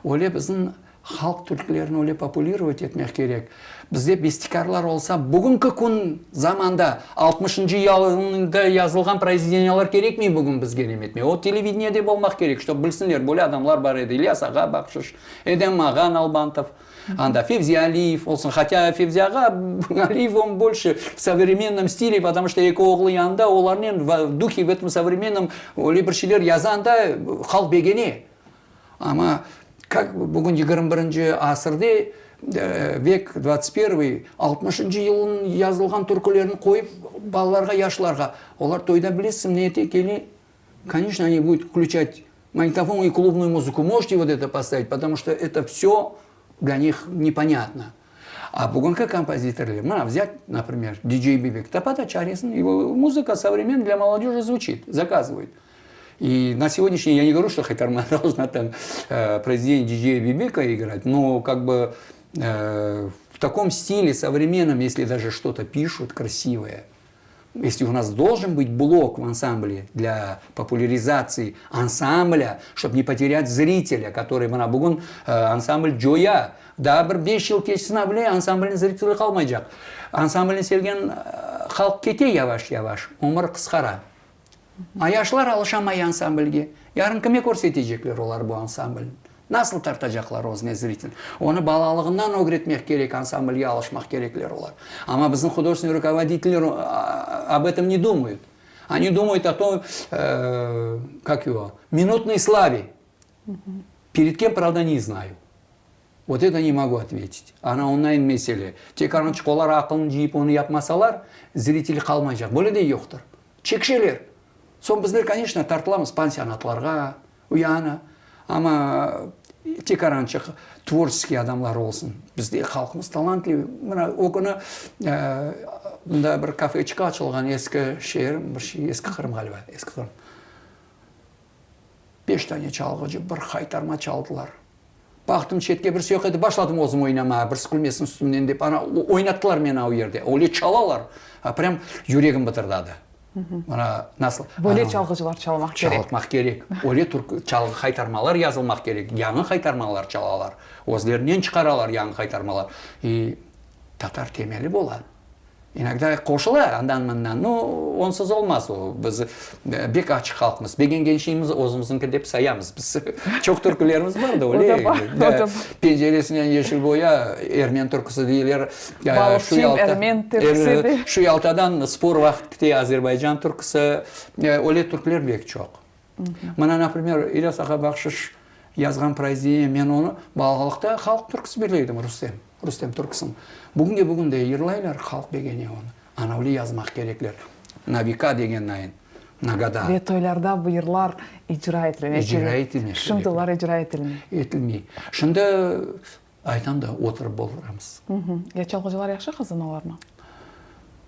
öyle bizim Halq türklerini öyle populirovat etmek kerek. Bizde bestekârlar olsa, bugünki kün zamanda altmışıncı yılında yazılğan proizvedeniyalar kerekmey bugün bizge nemetmey. O televideniyede bolmaq kerek, ştob bilsinler, böyle adamlar bar edi, İlyas ağa Bahşış, Edem ağa Nalbantov, anda Fevzi Aliyev olsun, hatâ Fevzi ağa Aliyev on bolşe v sovremennom stile, potomu çto eki oğlu yanında, olarnen v duhe v etom sovremennom öyle bir şeyler yaza anda, halq begene. Amma kak bugün 21-nci asırde, vek dvadtsat pervıy, altmışıncı yılın yazılğan türkülerini qoyıp balalarğa, yaşlarğa, olar toyda bilesiñ ne ete, kele, koneçno, oni budut vklüçat magnitofon i klubnuyu muzıku, možete vot eto postavit, potomu çto eto vsyo dlâ nih neponâtno. A bugünki kompozitorler, mına vzât, naprimer, DJ Bibek, tapa da çaresini, ego muzıka sovremenna dlâ molodöji zvuçit, zakazıvayut. И на сегодняшний я не говорю, что Хайкарма должна там произведение диджея Бибека играть, но как бы в таком стиле современном, если даже что-то пишут красивое, если у нас должен быть блок в ансамбле для популяризации ансамбля, чтобы не потерять зрителя, который mına bugün ansambl coya, daa bir beş yıl keçsin bile ansamblniñ zriteli qalmaycaq. Ansamblni sevgen halq kete yavaş-yavaş, ömür qısqara. A yaşlar alışamay ansamblge. Yarın kime körsetecekler olar bu ansamblni? Nasıl tartacaqlar özüne zritel? Onı balalığından ögretmek kerek, ansamblge alışmaq kerekler olar. Amma bizim hudojestvenniy rukovoditeller ob etom ne dumayut. Oni dumayut o tom, kak ego, minutnoy slave. Pered kem, pravda, ne znayu. Vot eto ne mogu otvetit. Ana onayın mesele. Tek arançıq olar aqılını cıyıp onı yapmasalar, zritel qalmaycaq. Böyle de yoqtır. Çekişeler. Soñ bizler, koneçno, tartılamız pansionatlarğa, uyana. Amma tek arançıq tvorçeskiy adamlar olsun. Bizde halqımız talantli. Mına o künü mında bir kafeçka açılğan eski şeer, bir şey, Eski Qırım ğaliba, Eski Qırım. Beş tane çalğıcı bir haytarma çaldılar. Baqtım, çetke birisi yoq edi, başladım özüm oynamağa, birisi külmesin üstümden dep, ana, oynattılar meni o yerde. Öyle çalalar, prям yüregim bıtırdadı. Mına nasıl. Böyle çalğıcılar çalmaq kerek. Çalmaq kerek. Öyle türkü, çalğı haytarmalar yazılmaq kerek. Yañı haytarmalar çalalar. Özlerinen çıqaralar yañı haytarmalar. I tatar temeli bola. İnogda qoşula andan-mından. No, onsız olmaz o. Biz bek açıq halqmız. Begengen şeyimiz özümiziñki dep sayamız biz. Çoq türkülerimiz bar da, öyle. Penceresinen yeşil boya, ermen türküsi deyler. Balıqçıyım, ermen türküsi dey. Şu Yaltadan spor vaqıt kite Azerbaycan türküsi. Öyle türküler bek çoq. Mına, naprimer, İlyas ağa Bahşış yazğan proizvedeniye, men onı balalıqta halq türküsi bile edim, Rustem, Rustem türküsin. Bugünge bugün de yırlaylar, halq begene onı. Ana öyle yazmaq kerekler, na veka degen nayin, na goda. Ve toylarda bu yırlar icra etilmek kerek. İcra etilmek kerek. Şimdi olar icra etilmey. Etilmey. Şimdi Aytam da, oturıp boldıramız. Ya çalğıcılar yahşı qazanalarmı?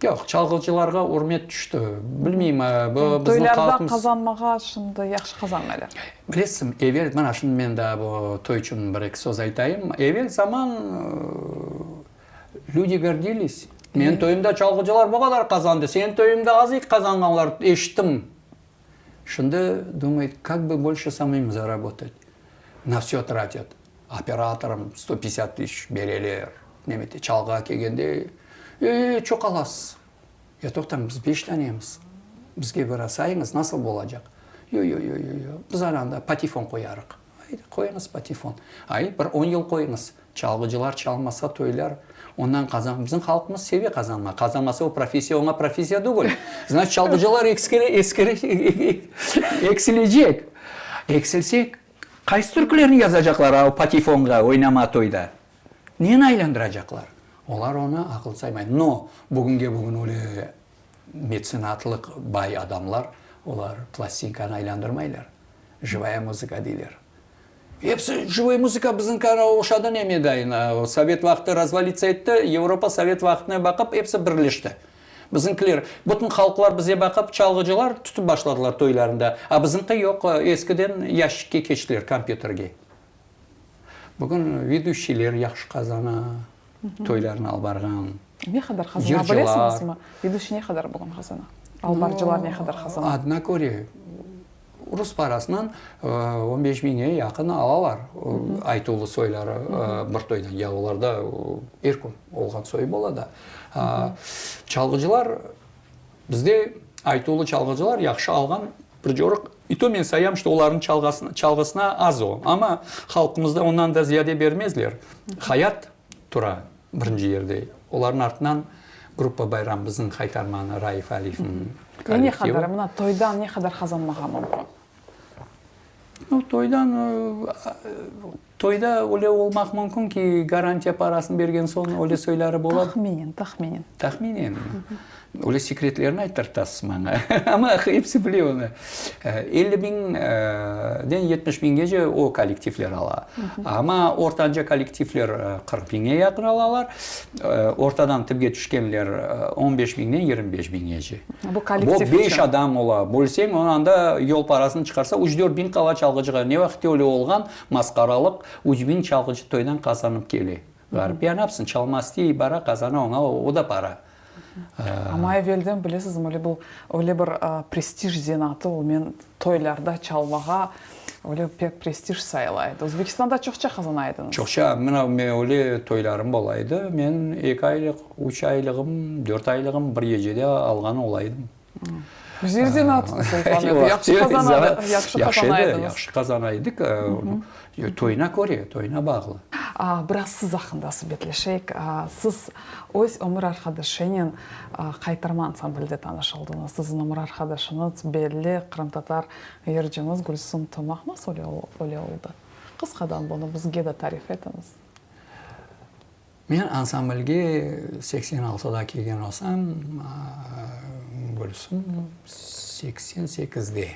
Yoq, çalğıcılarğa ürmet tüşti. Bilmeyim, bu bizim Toylarda halqımız. qazanmağa şimdi yahşı qazanmaylar. Bilesiñ, evel, mana şimdi men daa bu toy içün bir-eki söz aytayım. Evel zaman люди гордились. Menim toyumda çalğıcılar bu qadar qazandı, seniñ toyuñda az qazanğanlar, eşittim. Şimdi dumает, kak bı bolşe samim zarabotat. Na vsё tratят. Operatorım 150 tısyaç bereler. Nemete, çalğa kelgende, e, çoq alasız. Ya toqtañ, biz beş tanemiz. Bizge biraz sayıñız, nasıl bolacaq? Yo, yo, yo, yo, yo, biz ananda patifon qoyarıq. Aydı, qoyıñız patifon. Ay, bir on yıl qoyıñız. Çalğıcılar çalmasa, toylar ondan qazan. Bizim halqımız seve qazanma. Qazanmasa, o professiya oña professiya tügül. Znaçit, çalğıcılar eksilecek. Eksilse, qaysı türkülerni yazacaqlar a o patifonğa oynama toyda? Neni aylandıracaqlar? Olar onı aqıl saymay. No, bugünge bugün öyle metsenatlıq bay adamlar, olar plastinkanı aylandırmaylar. Jivaya muzıka deyler. Episi jivoy muzıka bizimki oşadı neme dayın. Sovet vaqtı razvalitsa etti, Avropa sovet vaqtına baqıp episi birleşti. Bizimkiler, bütün halqlar bize baqıp çalğıcılar tutıp başladılar toylarında. A bizimki yoq, eskiden yaşikke keçtiler, kompyuterge. Bugün veduşçiyler yahşı qazana, toylarnı alıp barğan. Ne qadar qazana bilesiñizmi? Veduşçiy ne qadar bugün qazana? Alıp barıcılar ne qadar qazana? Adına köre. Rus parasınan on beş biñge yaqın alalar aytuvlı soyları bir toydan. Ya olarda er kün olğan soy bola da. Çalğıcılar, bizde aytuvlı çalğıcılar yahşı alğan bir coruq. İ to men sayam, şto olarnıñ çalğısına az o. Amma halqımızda ondan da ziyade bermezler. Hayat tura birinci yerde. Olarnıñ artından gruppa Bayram bizim Haytarmanı Raif Aliyevniñ kollektivi. Ne qadar, mına toydan ne qadar qazanmağa mümkün? Nu, toydan, toyda öyle olmaq mümkün ki, garantiya parasını bergen soñ öyle soyları bola. Tahminen, tahminen. Tahminen. Öyle sekretlerni ayttırtasız maña. Amma hepsi bile onı. 50 biñden 70 biñgece o kollektivler ala. Amma ortanca kollektivler 40 biñge yaqın alalar. Ortadan tibge tüşkenler 15 biñden 25 biñgece. Bu kollektiv içün. Bu beş adam ola. Bölseñ, onı anda yol parasını çıqarsa, üç-dört biñ qala çalğıcığa. Ne vaqıtte öyle olğan, masqaralıq, üç biñ çalğıcı toydan qazanıp kele. Ğarip ya napsın, çalmaz tey, bara qazana, oña o da para. Amma evelden, bilesizmi, öyle bir, öyle bir prestij zenaatı ol, men toylarda çalmağa öyle pek prestij sayıla edi. Özbekistanda çoqça qazana ediñiz. Çoqça, mına, men öyle toylarım bola edi, men eki aylıq, üç aylığım, dört aylığım bir gecede alğan ola edim. Güzel zenaat, Sultan edi. Yahşı qazana, yahşı qazana ediñiz. Yahşı qazana edik, toyuna köre, toyuna bağlı. Biraz siz aqqında subetleşeyik. Siz öz ömür arqadaşınen Qaytarma ansamblde tanış oldıñız. Siziñ ömür arqadaşıñız belli qırımtatar yırcımız Gülsüm Tomaq. Nasıl öyle oldı? Qısqadan bunı bizge de tarif etiñiz. Men ansamblge 86-da kelgen olsam, Gülsüm 88-de.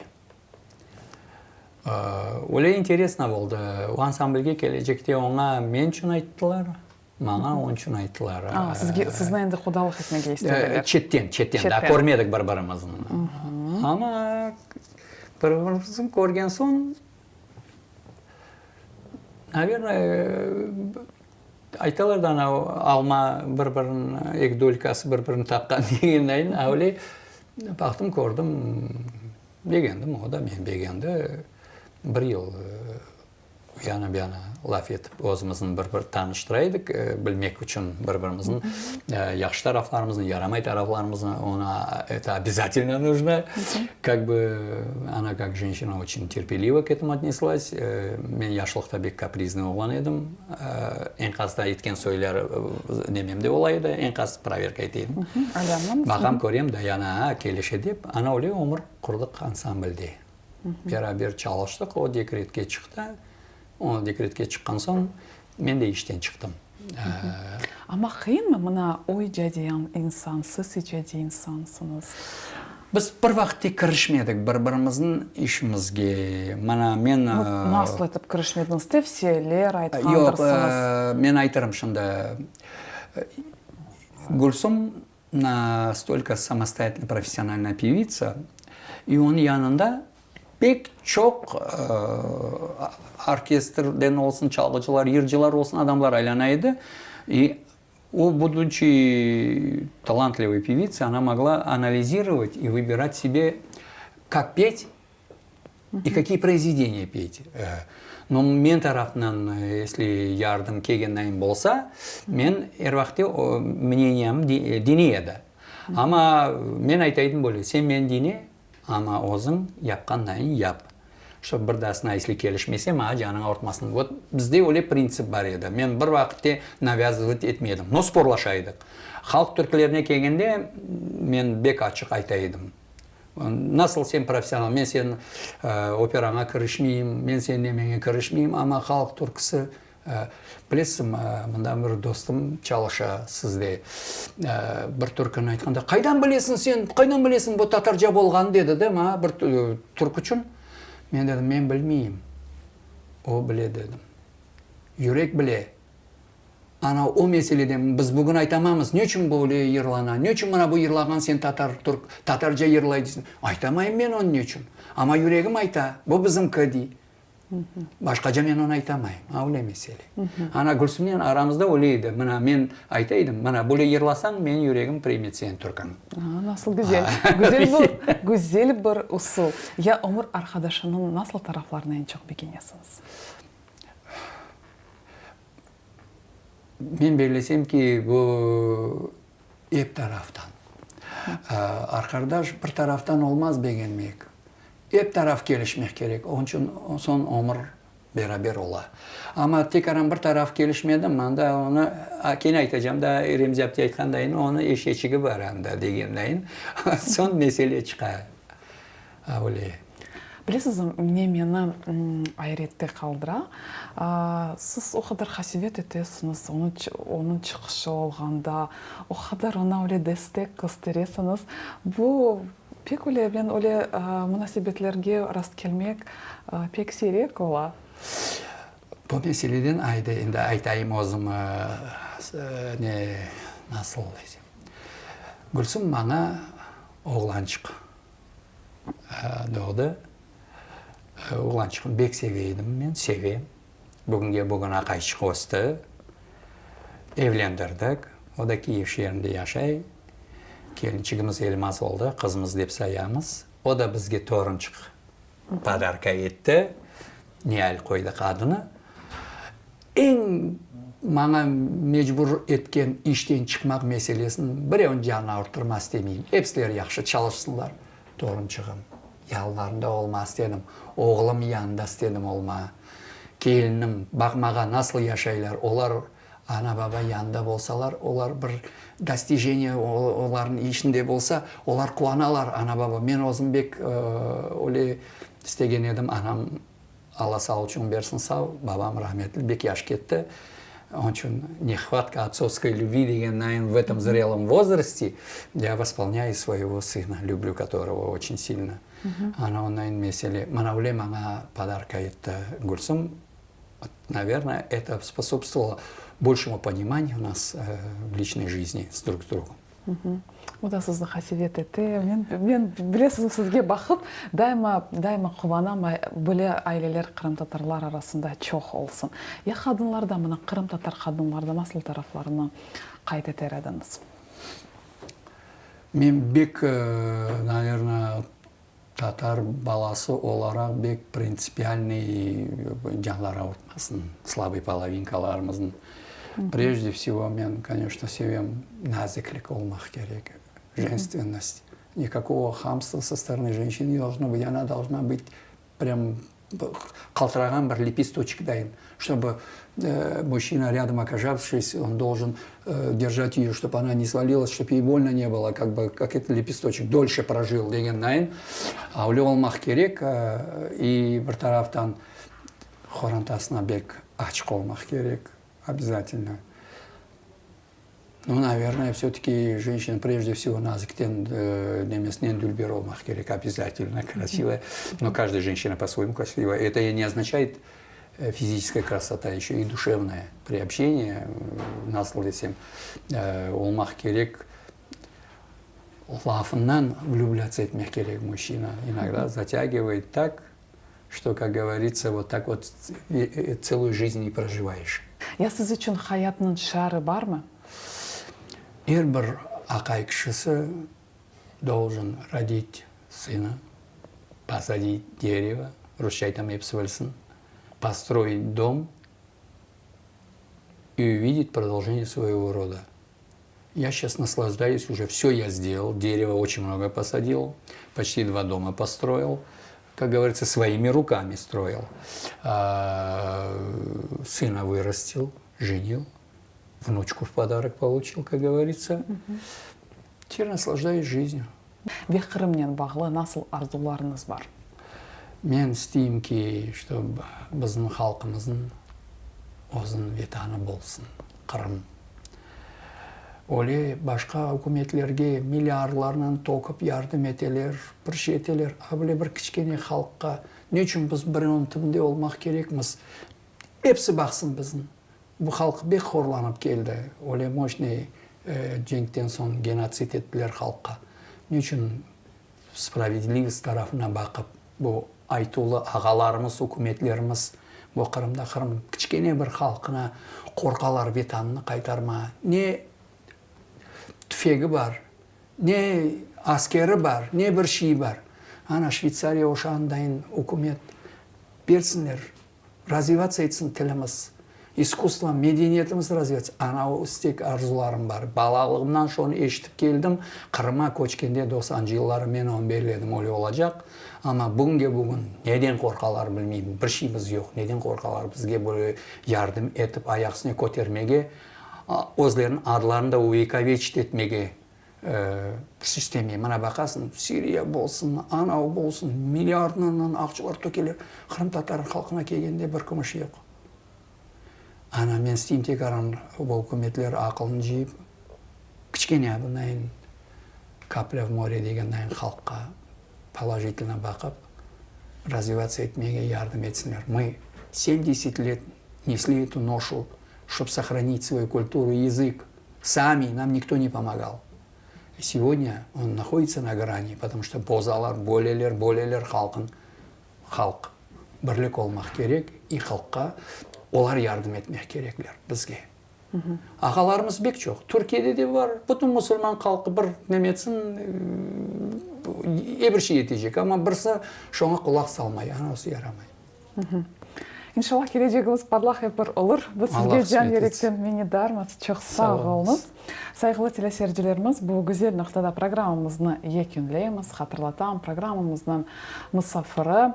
Öyle interesno oldı. O ansamblge kelecekte oña men içün ayttılar, maña onıñ içün ayttılar. A, sizge, sizni endi qudalıq etmege istediler. Çetten, çetten, daa körmedik bir-birimizni. Amma bir-birimizni körgen soñ, navernoye, Aytalar da, ana, alma bir-birini, eki dolkası bir-birini taqqan degendayin, öyle. Baqtım, kördim, begendim, o da meni begendi. Bir yıl u yana, bu yana laf etip, özümizni bir-bir tanıştıra edik, bilmek içün bir-birimizniñ yahşı taraflarımıznı, yaramay taraflarımıznı, ona eto obязательно нужно. Kak bı, ona kak jenşina oçün terpelivo k etomu otneslась. Men yaşlıqta bek kapriznyy oğlan edim. Eñqasda etken soylar nememde ola edi, eñqas proverka ete edim. Baqam, körem, dayana, kelişe dep. Ana öyle ömür qurdıq ansamblde. Beraber çalıştıq, o dekretke çıqtı. O dekretke çıqqan soñ men de işten çıqtım. Amma qıyınmı mına o icadiy insan, siz icadiy insansıñız? Biz bir vaqıtte kirişmedik bir-birimizniñ işimizge. Mana men. Nasıl etip kirişmediñiz? Tevsiyeler aytqandırsıñız. Yoq, men aytırım şimdi. Gülsüm nastolko samostoyatelnaya professionalnaya pevitsa, i onıñ yanında pek çoq orkestrden olsun, çalğıcılar, yırcılar olsun adamlar aylana edi. I o, buduçi talantlivıy pevitsa, ona mogla analizirovat i vıbirat sebe, kak pet i kakiye proizvedeniya pet. No, men tarafından, esli yardım kelgenayın bolsa, men er vaqıtte mneniyamnı diñley edi. Amma men ayta edim böyle, sen meni diñle, Amma özüñ yapqandayın yap. Şo bir dasına esli kelişmese, maña canıñ aurtmasın. Vot, bizde öyle printsip bar edi. Men bir vaqıtte navâzıvat etmedim. No, sporlaşa edik. Halq türkülerine kelgende, men bek açıq ayta edim. Nasıl sen professional, men seniñ operaña kirişmeyim, men seniñ nemeñe kirişmeyim, amma halq türküsi Bilesizmi, mında bir dostum çalışa sizde. Bir türküni aytqanda, Qaydan bilesiñ sen, qaydan bilesiñ bu tatarca bolğanı, dedi de maña bir türkü içün. Men dedim, men bilmeyim, o bile, dedim. Yürek bile. Ana o meseleden biz bugün aytamamız, ne içün böyle yırlana, ne içün mına bu yırlağan sen tatar, türk, tatarca yırlay deysiñ. Aytamayım men onı ne içün. Amma yüregim ayta, bu bizimki, dey. Başqaca men onı aytamayım. A, öyle mesele. Ana, Gülsümnen aramızda öyle edi. Mına, men ayta edim, mına, böyle yırlasañ, menim yüregim primet seniñ türküñni. A, nasıl güzel. Güzel bir, güzel bir usul. Ya ömür arqadaşınıñ nasıl taraflarını eñ çoq begenesiñiz? Men bellesem ki, bu ep taraftan. Arqadaş bir taraftan olmaz begenmek. Ep taraf kelişmek kerek, onıñ içün soñ ömür beraber ola. Amma tekaran bir taraf kelişmedi, manda onı, kene aytacam da, Remzi apte aytqandayın, onı eşeçigi bar anda degendayın, soñ mesele çıqa. Öyle. Bilesizmi, ne meni ayrette qaldıra? Siz o qadar qasevet etesiñiz, onıñ çıqışı olğanda, o qadar oña öyle destek kösteresiñiz. Bu Pek öyle, men öyle munasebetlerge rastkelmek pek siyrek ola. Bu meseleden ayda endi aytayım özüm, ne, nasıl desem. Gülsüm maña oğlançıq doğdı. Oğlançıqnı bek seve edim men, sevem. Bugünge bugün aqayçıq östi. Evlendirdik. O da Kiyev şeerinde yaşay. Kelinçigimiz Elmaz oldı, qızımız dep sayamız. O da bizge torunçıq podarka etti. Nial qoydıq adını. Eñ maña mecbur etken işten çıqmaq meselesini birevniñ canını avurttırmaq istemeyim. Episileri yahşı çalışsınlar. Torunçığım yanlarında olma istedim, oğlum yanında istedim olma. Kelinim baqmağa nasıl yaşaylar, olar ana-baba yanında bolsalar, olar bir dostijeniye olarnıñ işinde bolsa, olar quvanalar ana-baba. Men özüm bek öyle istegen edim, anam Alla sağ uçun bersin sağ, babam rahmetli bek yaş ketti. Onıñ içün nehvatka ottsovskoy lübvi degennayin v etom zrelom vozraste ya vosполняю svoyego sına, lüblü kotorogo oçün silno. Ana ondayın mesele. Mana öyle maña podarka etti Gülsüm. Navernoye, eto sposobstvovalo bolşemu ponimaniyu nas v liçnoy jizni s drug s drugom. O da sizni qasevet ete. Men, men, bilesiñiz, sizge baqıp, daima, daima quvanam, böyle aileler qırımtatarlar arasında çoq olsun. Ya qadınlarda, mına qırımtatar qadınlarda nasıl taraflarını qayd eter ediñiz? Men bek, naverno, tatar balası olaraq bek printsipialnıy, canları avurtmasın, slabıy polovinkalarımıznıñ. Prejde vsego men, koneçno, sevem naziklik olmaq kerek, jenstvennost. Nikakogo hamstva so storony jenşiny ne dolžno bıt, ona dolžna bıt prям qaltırağan bir lepestoçek dayın, ştobı mujçina râdom okazavşis, on doljen держать eyo, ştob ona ne svalilas, ştob ey bolno ne bylo, kak bı, kak eto lepestoçek dolşe projil degen dayın, öyle olmaq kerek. İ bir taraftan qorantasına bek açıq olmaq kerek, obâzatelno. Nu, navernoye, vse-taki jenşina prejde vsego nazikten, nemesinen dülber olmaq kerek, obâzatelno, krasivaya. No každaya jenşina po-svoyemu krasivaya. Eto ne oznaçayet fiziçeskaya krasota, eşe i duşevnaya priobşeniye, nasıl desem, olmaq kerek. Lafından vlüblâtsa etmek kerek mujçina. İnogda zatâgivayet tak, Çto, kak govoritsa, vot tak vot tseluyu jizn i projivayeş. Ya siz içün hayatnıñ şiarı barmı? Er bir aqay kişisi doljen rodit sına, posadit derevo, rusça aytam episi bilsin, postroit dom i uvidit prodolženiye svoego roda. Ya şças naslajdayus, uje vsё ya sdelal, derevo oçen mnogo posadil, poçti dva doma postroil, kak govoritsâ, svoimi rukami stroil, sına vırastil, jenil, vnuçku v podarok poluçil, kak govoritsâ. Teper naslajdayus jiznü. Ve Qırımnen bağlı nasıl arzularıñız bar? Men isteyim ki, ştob bizim halqımıznıñ özüniñ Vetanı bolsun, Qırım. Öyle başqa ükümetlerge milliardlarnen töküp yardım eteler, bir şey eteler, a böyle bir kiçkene halqqa ne içün biz birevniñ tibinde olmaq kerekmiz? Episi baqsın bizni. Bu halq bek horlanıp keldi. Öyle moşnıy cenkten soñ genotsid ettiler halqqa. Ne içün spravedlivost tarafına baqıp bu aytuvlı ağalarımız, ükümetlerimiz bu Qırımda Qırım kiçkene bir halqına qorqalar vetanını qaytarma. Ne tüfegi bar, ne askeri bar, ne bir şeyi bar. Ana Şveytsariya oşağındayın ükümet bersinler. Razvivatsa etsin tilimiz, iskusstvo, medeniyetimiz razvivatsa. Ana o istek, arzularım bar. Balalığımdan şonı eşitip keldim. Qırım'a köçkende doqsanıncı yılları men onı belledim, öyle olacaq. Amma bugünge bugün neden qorqalar bilmeyim. Bir şeyimiz yoq. Neden qorqalar bizge böyle yardım etip ayaq üstüne kötermege, özleriniñ adlarını da uvekoveçit etmege Sistemi, mına baqasıñ, Siriya bolsun, anavı bolsun, milliardlarnen aqçalar tökeler, qırımtatar halqına kelgende bir kümüş yoq. Ana, men isteyim tekaran bu ükümetler aqılını cıyıp, kiçkene bunayın kaplâ v more degendayın halqqa polojitelno baqıp, razvivatsa etmege yardım etsinler. Mı semdeset let nesli etu noşu, ştob sohranit svoyu kulturu, yazık. Sami, nam nikto ne pomogal. Segodnâ on nahoditsâ na grani, potomu çto bozalar, böleler, böleler halqın. Halq birlik olmaq kerek i halqqa olar yardım etmek kerekler bizge. Ağalarımız bek çoq. Türkiyede de bar. Bütün musulman halqı bir neme etsin, e bir şey etecek. Amma birisi şoña qulaq salmay, anavısı yaramay. İnşallah kelecegimiz parlaq ep bir olur. Biz sizge can yürekten minnetdarmız. Çoq sağ oluñız. Sayğılı teleseyircilerimiz, bu güzel noqtada programmamıznı yekünleymiz. Hatırlatam, programmamıznıñ musafiri,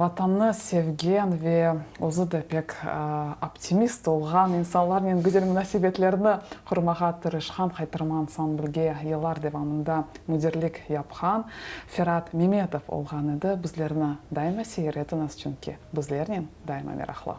Vatannı sevgen ve özü de pek optimist olğan insanlarnen güzel munasebetlerni qurmağa tırışqan Haytarma ansamblge yıllar devamında müdirlik yapqan Ferat Memetov olğan edi. Bizlerni daima seyir etiñiz, çünki bizlernen daima meraqlı.